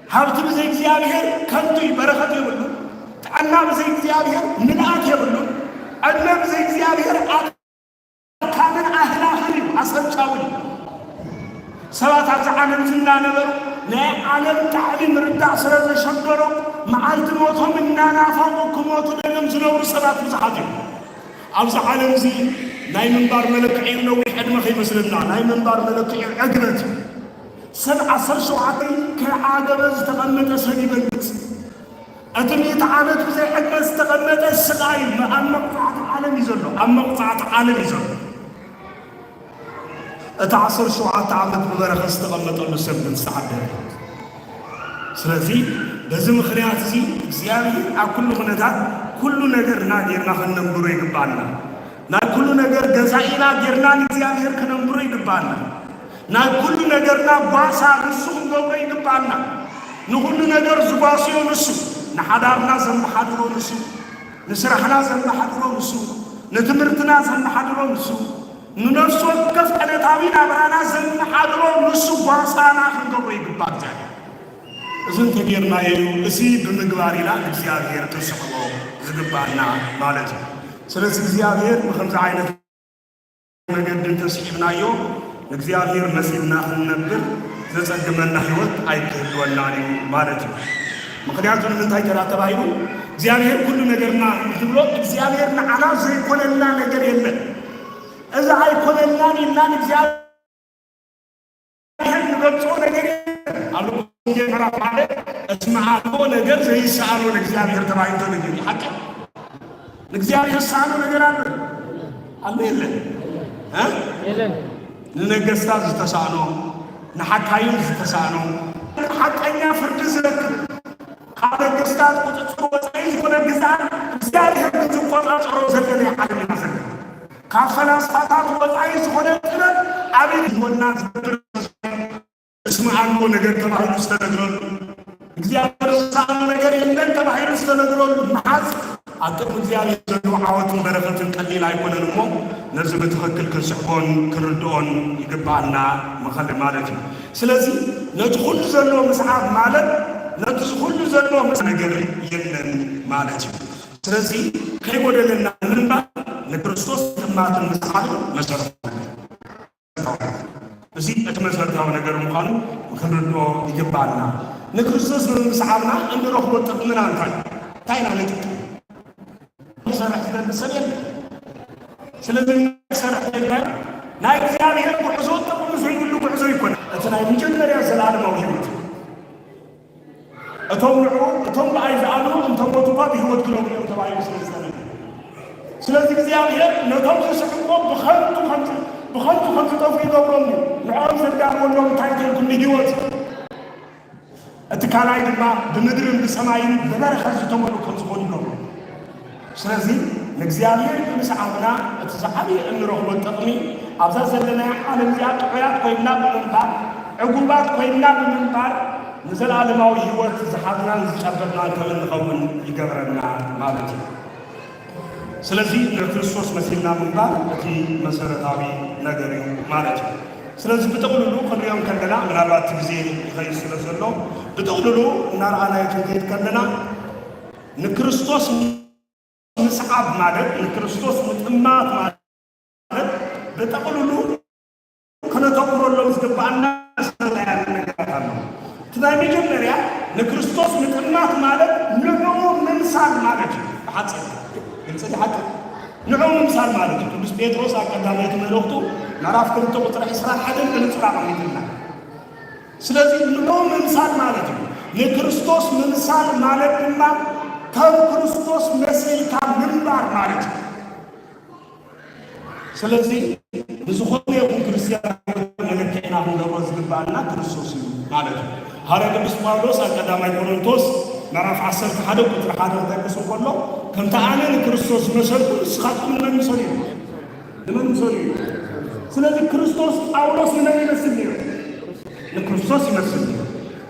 ሃብቲ ብዘይ እግዚኣብሔር ከንቱ እዩ፣ በረኸት የብሉ። ጥዕና ብዘይ እግዚኣብሔር ምልኣት የብሉ። ዕድመ ብዘይ እግዚኣብሔር ኣድካምን ኣህላኽን እዩ፣ ኣሰልቻዊ እዩ። ሰባት ኣብዚ ዓለም ዝናነበሩ ናይ ዓለም ጣዕሚ ምርዳእ ስለ ዘሸገሮም መዓልቲ ሞቶም እናናፈቑ ክሞቱ ደልዮም ዝነብሩ ሰባት ብዙሓት እዮም። ኣብዚ ዓለም እዚ ናይ ምንባር መለክዒ ነዊሕ ዕድመ ከይመስለና፣ ናይ ምንባር መለክዒ ዕግበት እዩ። ሰብ ዓሰርተ ሸውዓተ ከይዓገበ ዝተቐመጠ ሰብ ይበልጽ። እቲ ሚእቲ ዓመት ብዘይ ዕግበት ዝተቐመጠ ስቓይ ኣብ መቕጻዕቲ ዓለም እዩ ዘሎ፣ ኣብ መቕጻዕቲ ዓለም እዩ ዘሎ። እቲ ዓሰርተ ሸውዓተ ዓመት ብበረኸት ዝተቐመጠሉ ሰብ ግን ዝተዓደለ። ስለዚ በዚ ምኽንያት እዚ እግዚኣብሔር ኣብ ኩሉ ኩነታት ኩሉ ነገርና ጌርና ክንነብሮ ይግባና። ናይ ኩሉ ነገር ገዛኢና ጌርና ንእግዚኣብሔር ክነንብሮ ይግባና። ናይ ኩሉ ነገርና ጓሳ ንሱ ክንገብሮ ይግባና። ንኹሉ ነገር ዝጓስዮ ንሱ፣ ንሓዳርና ዘመሓድሮ ንሱ፣ ንስራሕና ዘመሓድሮ ንሱ፣ ንትምህርትና ዘመሓድሮ ንሱ፣ ንነፍሲ ወከፍ ዕለታዊ ናብራና ዘመሓድሮ ንሱ ጓሳና ክንገብሮ ይግባእ እግዚኣብሔር። እዚ እንተጌርናዮ እዩ፣ እዚ ብምግባር ኢና ንእግዚኣብሔር ክንስሕቦ ዝግባእና ማለት እዩ። ስለዚ እግዚኣብሔር ብኸምዚ ዓይነት መገዲ እንተስሒብናዮ፣ ንእግዚኣብሔር መሲልና ክንነብር ዘጸግመና ህይወት ኣይክህልወናን እዩ ማለት እዩ። ምኽንያቱ ንምንታይ ተራ ተባሂሉ እግዚኣብሔር ኩሉ ነገርና እንትብሎ እግዚኣብሔር ንዓና ዘይኮነልና ነገር የለን። እዚ ኣይኮነልናን ኢልና ንእግዚኣብሔር ንገልጾ ነገር የለን። ኣብ ሉቃስ ወንጌል ምዕራፍ ሓደ እስመ ኣልቦ ነገር ዘይሰኣኖ ለእግዚኣብሔር ተባሂሉ ተነጊሩ። ሓቂ ንእግዚኣብሔር ዝሰኣኖ ነገር ኣሎ ኣሎ የለን? እ? የለን። ንነገስታት ዝተሳእኖ፣ ንሓካይም ዝተሳእኖ፣ ሓቀኛ ፍርዲ ዝረክብ፣ ካብ ነገስታት ቁጽጽር ወጻኢ ዝኾነ ግዝኣት እግዚኣብሔር ግን ዝቆጻጸሮ ዘሎ ናይ ዓለም ኢና ዘለና። ካብ ፈላስፋታት ወጻኢ ዝኾነ ጥበብ ኣቤት ህይወትና ዝገብር እስመ ኣልቦ ነገር ተባሂሉ ዝተነግረሉ፣ እግዚኣብሔር ዝሰኣኖ ነገር የለን ተባሂሉ ዝተነግረሉ መዓዝ ኣብ ቅድሚ እግዚኣብሔር ዘሎ ዓወትን በረኸትን ቀሊል ኣይኮነን እሞ፣ ነዚ ብትኽክል ክንስሕቦን ክንርድኦን ይግባኣና ምኸል ማለት እዩ። ስለዚ ነቲ ኩሉ ዘሎ ምስዓብ ማለት ነቲ ኩሉ ዘሎ ምስ ነገር የለን ማለት እዩ። ስለዚ ከይጎደለና ንምንባር ንክርስቶስ ምጥማትን ምስዓብን መሰረት። እዚ እቲ መሰረታዊ ነገር ምዃኑ ክንርድኦ ይግባኣና። ንክርስቶስ ብምስዓብና እንረኽቦ ጥቕምና እንታይ? እንታይ ኢና ነጥቅም? ክሰርሕ ዝደሊ ሰብ የለን። ስለዚ ክሰርሕ ዘይብላ ናይ እግዚኣብሔር ጉዕዞ ጥቕሚ ዘይብሉ ጉዕዞ ይኮነ። እቲ ናይ መጀመርያ ዘላለማዊ ህይወት እቶም ንዑ እቶም ብኣይ ዝኣምኑ እንተ ሞቱ እኳ ብህይወት ክነብሩ እዮም ተባሂሉ ስለ ዝተነገረ። ስለዚ እግዚኣብሔር ነቶም ዝስሕቅዎ ብኸንቱ ከም ዝ-፣ ብኸንቱ ከም ዝጠፍኡ ይገብሮም እዩ። ንዕኦም ዘዳለወሎም እንታይ ተልኩም ንህይወት፣ እቲ ካልኣይ ድማ ብምድርን ብሰማይን ብበረኸት ዝተመልኡ ከም ዝኾኑ ይገብሮም። ስለዚ ንእግዚኣብሔር ብምስዓብና እቲ ዝዓበየ እንረኽቦ ጥቕሚ ኣብዛ ዘለናያ ዓለም እዚኣ ጥዑያት ኮይንና ብምንባር፣ ዕጉባት ኮይንና ብምንባር ንዘለኣለማዊ ህይወት ዝሓዝናን ዝጨበጥናን ከም እንኸውን ይገብረና ማለት እዩ። ስለዚ ንክርስቶስ መሲልና ምንባር እቲ መሰረታዊ ነገር እዩ ማለት እዩ። ስለዚ ብጥቕልሉ ክንሪኦ ከለና ምናልባት እቲ ግዜ ይኸይድ ስለ ዘሎ ብጥቕልሉ እናረኣናዮ ክንከይድ ከለና ንክርስቶስ ምስዓብ ማለት ንክርስቶስ ምጥማት ማለት ብጥቕልሉ ክነተኩረሎም ዝግባኣና ዝተፈላለዩ ነገራት ኣሎ። እቲ ናይ መጀመርያ ንክርስቶስ ምጥማት ማለት ንዕኡ ምምሳል ማለት እዩ። ብሓፂር ግልፂ ድሓቂ ንዕኡ ምምሳል ማለት እዩ። ቅዱስ ጴጥሮስ ኣብ ቀዳመይቲ መልእኽቱ ምዕራፍ ክልተ ቁፅሪ ዕስራን ሓደን ብንጹር ኣቐሚጥልና። ስለዚ ንዕኡ ምምሳል ማለት እዩ። ንክርስቶስ ምምሳል ማለት ድማ ከም ክርስቶስ መሲልካ ምንባር ማለት እዩ። ስለዚ ንዝኾነ ይኹን ክርስትያን መለክዕና ክንገብሮ ዝግባኣና ክርስቶስ እዩ ማለት እዩ። ሃረ ቅዱስ ጳውሎስ ኣብ ቀዳማይ ቆሮንቶስ ምዕራፍ ዓሰርተ ሓደ ቁፅሪ ሓደ ክጠቅስ እንከሎ ከምቲ ኣነ ንክርስቶስ ዝመሰልኩ ንስኻትኩም ንመን ምሰሉ እዩ? ንመን ምሰሉ እዩ? ስለዚ ክርስቶስ ጳውሎስ ንመን ይመስል ነይሩ? ንክርስቶስ ይመስል ነይሩ።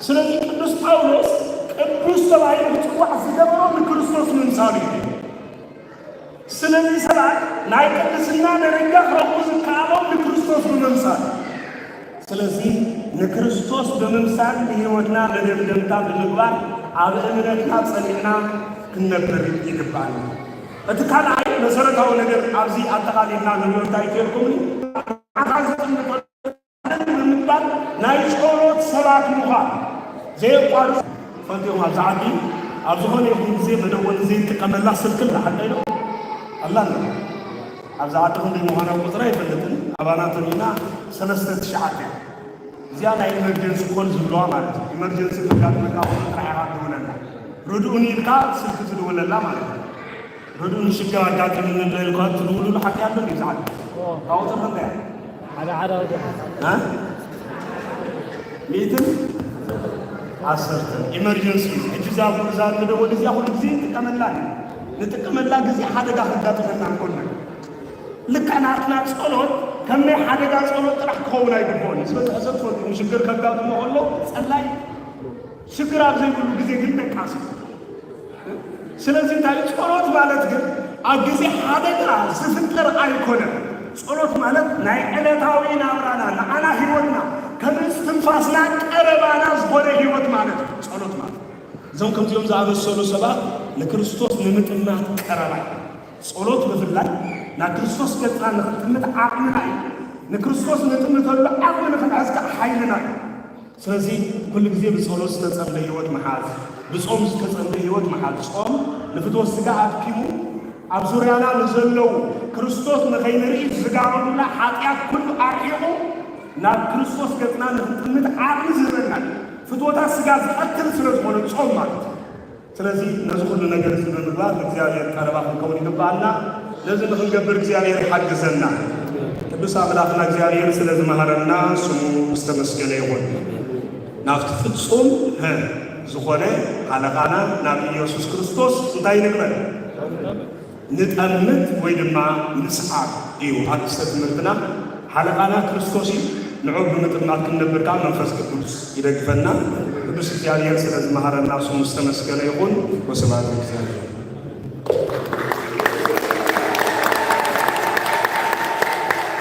ስለዚ ቅዱስ ጳውሎስ ቅዱስ ተባሂሉ ክፅዋዕ ዝገበሮ ንክርስቶስ ምምሳሉ እዩ። ስለዚ ሰባት ናይ ቅድስና ደረጃ ክረኽቡ ዝከኣሎም ንክርስቶስ ብምምሳል። ስለዚ ንክርስቶስ ብምምሳል ንህይወትና መደምደምታ ብምግባር ኣብ እምነትና ጸኒዕና ክንነብር ይግባል። እቲ ካልኣይ መሰረታዊ ነገር ኣብዚ ኣጠቓሊልና ንሪኦ እንታይ ተልኩም ኣካል ዝጥምቶ ብምባል ናይ ጸሎት ሰባት ምዃን ዘየቋርጽ ፈልጥዮም። ኣብዚ ዓዲ ኣብ ዝኾነ ይኹን ግዜ መደወሊ ዘይጥቀመላ ስልክን ሓቀይ ዶ ኣላ? ኣብዚ ዓዲ ክንደይ ምዃና ቁፅራ ኣይፈልጥን። ኣባና ተሪና ሰለስተ ትሽዓተ እያ። እዚኣ ናይ ኢመርጀንሲ ኮል ዝብለዋ ማለት እዩ። ኢመርጀንሲ ከጋጥመካ ከሎ ጥራሕ ኢኻ ትደውለላ። ርድኡኒ ኢልካ ስልኪ ትድውለላ ማለት እዩ። ርድኡኒ ሽግር ኣጋጢሙኒ ኣሎ ኢልካ ትድውልሉ ሓቂ ኣሎ እንዲ ብዛዕባ ካብኡ ተረዳ ሓደ ሓደ ኣውደ እ? ሚእትን ዓሰርተን ኢመርጀንሲ እዩ። ሕጂ እዛ እዛ ንደወል እዚኣ ኩሉ ግዜ ንጥቀመላ ንጥቀመላ ግዜ ሓደጋ ከጋጥመና እንኮልና ልካ ናትና ጸሎት ከም ናይ ሓደጋ ጸሎት ጥራሕ ክኸውን ኣይግብኦን እዩ። ስለዚ ሕሰብ ትፈልጡ ሽግር ከጋጥሞ ከሎ ጸላይ ሽግር ኣብ ዘይብሉ ግዜ ግን ደቃሲ። ስለዚ እንታይ ጸሎት ማለት ግን ኣብ ግዜ ሓደጋ ዝፍጠር ኣይኮነን። ጸሎት ማለት ናይ ዕለታዊ ናብራና ንዓና ህይወትና ከም እስትንፋስና ቀረባና ዝኾነ ህይወት ማለት እዩ። ጸሎት ማለት እዞም ከምዚኦም ዝኣመሰሉ ሰባት ንክርስቶስ ንምጥማት ቀረባ እዩ። ጸሎት ብፍላይ ናብ ክርስቶስ ገጽና ንኽጥምት ዓቕምና እዩ። ንክርስቶስ ንጥምተሉ ዓቕሚ ንኽንሕዝ ከዓ ሓይልና እዩ። ስለዚ ኩሉ ግዜ ብጸሎት ዝተጸምደ ህይወት ምሓዝ፣ ብጾም ዝተጸምደ ህይወት ምሓዝ። ጾም ንፍትወት ስጋ ኣድኪሙ ኣብ ዙርያና ንዘለዉ ክርስቶስ ንኸይንርኢ ዝጋረዱና ሓጢኣት ኩሉ ኣርሒቑ ናብ ክርስቶስ ገጽና ንኽንጥምት ዓቕሚ ዝህበና እዩ። ፍትወታት ስጋ ዝቐትል ስለ ዝኾነ ጾም ማለት እዩ። ስለዚ ነዚ ኩሉ ነገር እዚ ብምግባር ንእግዚኣብሔር ቀረባ ክንከውን ይግባኣና። ነዚ ንክንገብር እግዚኣብሔር ይሓግዘና። ቅዱስ ኣምላኽና እግዚኣብሔር ስለ ዝመሃረና ስሙ ዝተመስገነ ይኹን። ናብቲ ፍጹም ሀ ዝኾነ ሓለቓና ናብ ኢየሱስ ክርስቶስ እንታይ ንግበር? ንጠምት ወይ ድማ ንስዓር እዩ ኣርእስተ ትምህርትና። ሓለቓና ክርስቶስ እዩ። ንዑ ብምጥማት ክንነብር ከዓ መንፈስ ቅዱስ ይደግፈና። ቅዱስ እግዚኣብሔር ስለ ዝመሃረና ስሙ ዝተመስገነ ይኹን። ወስብሐት ለእግዚኣብሔር።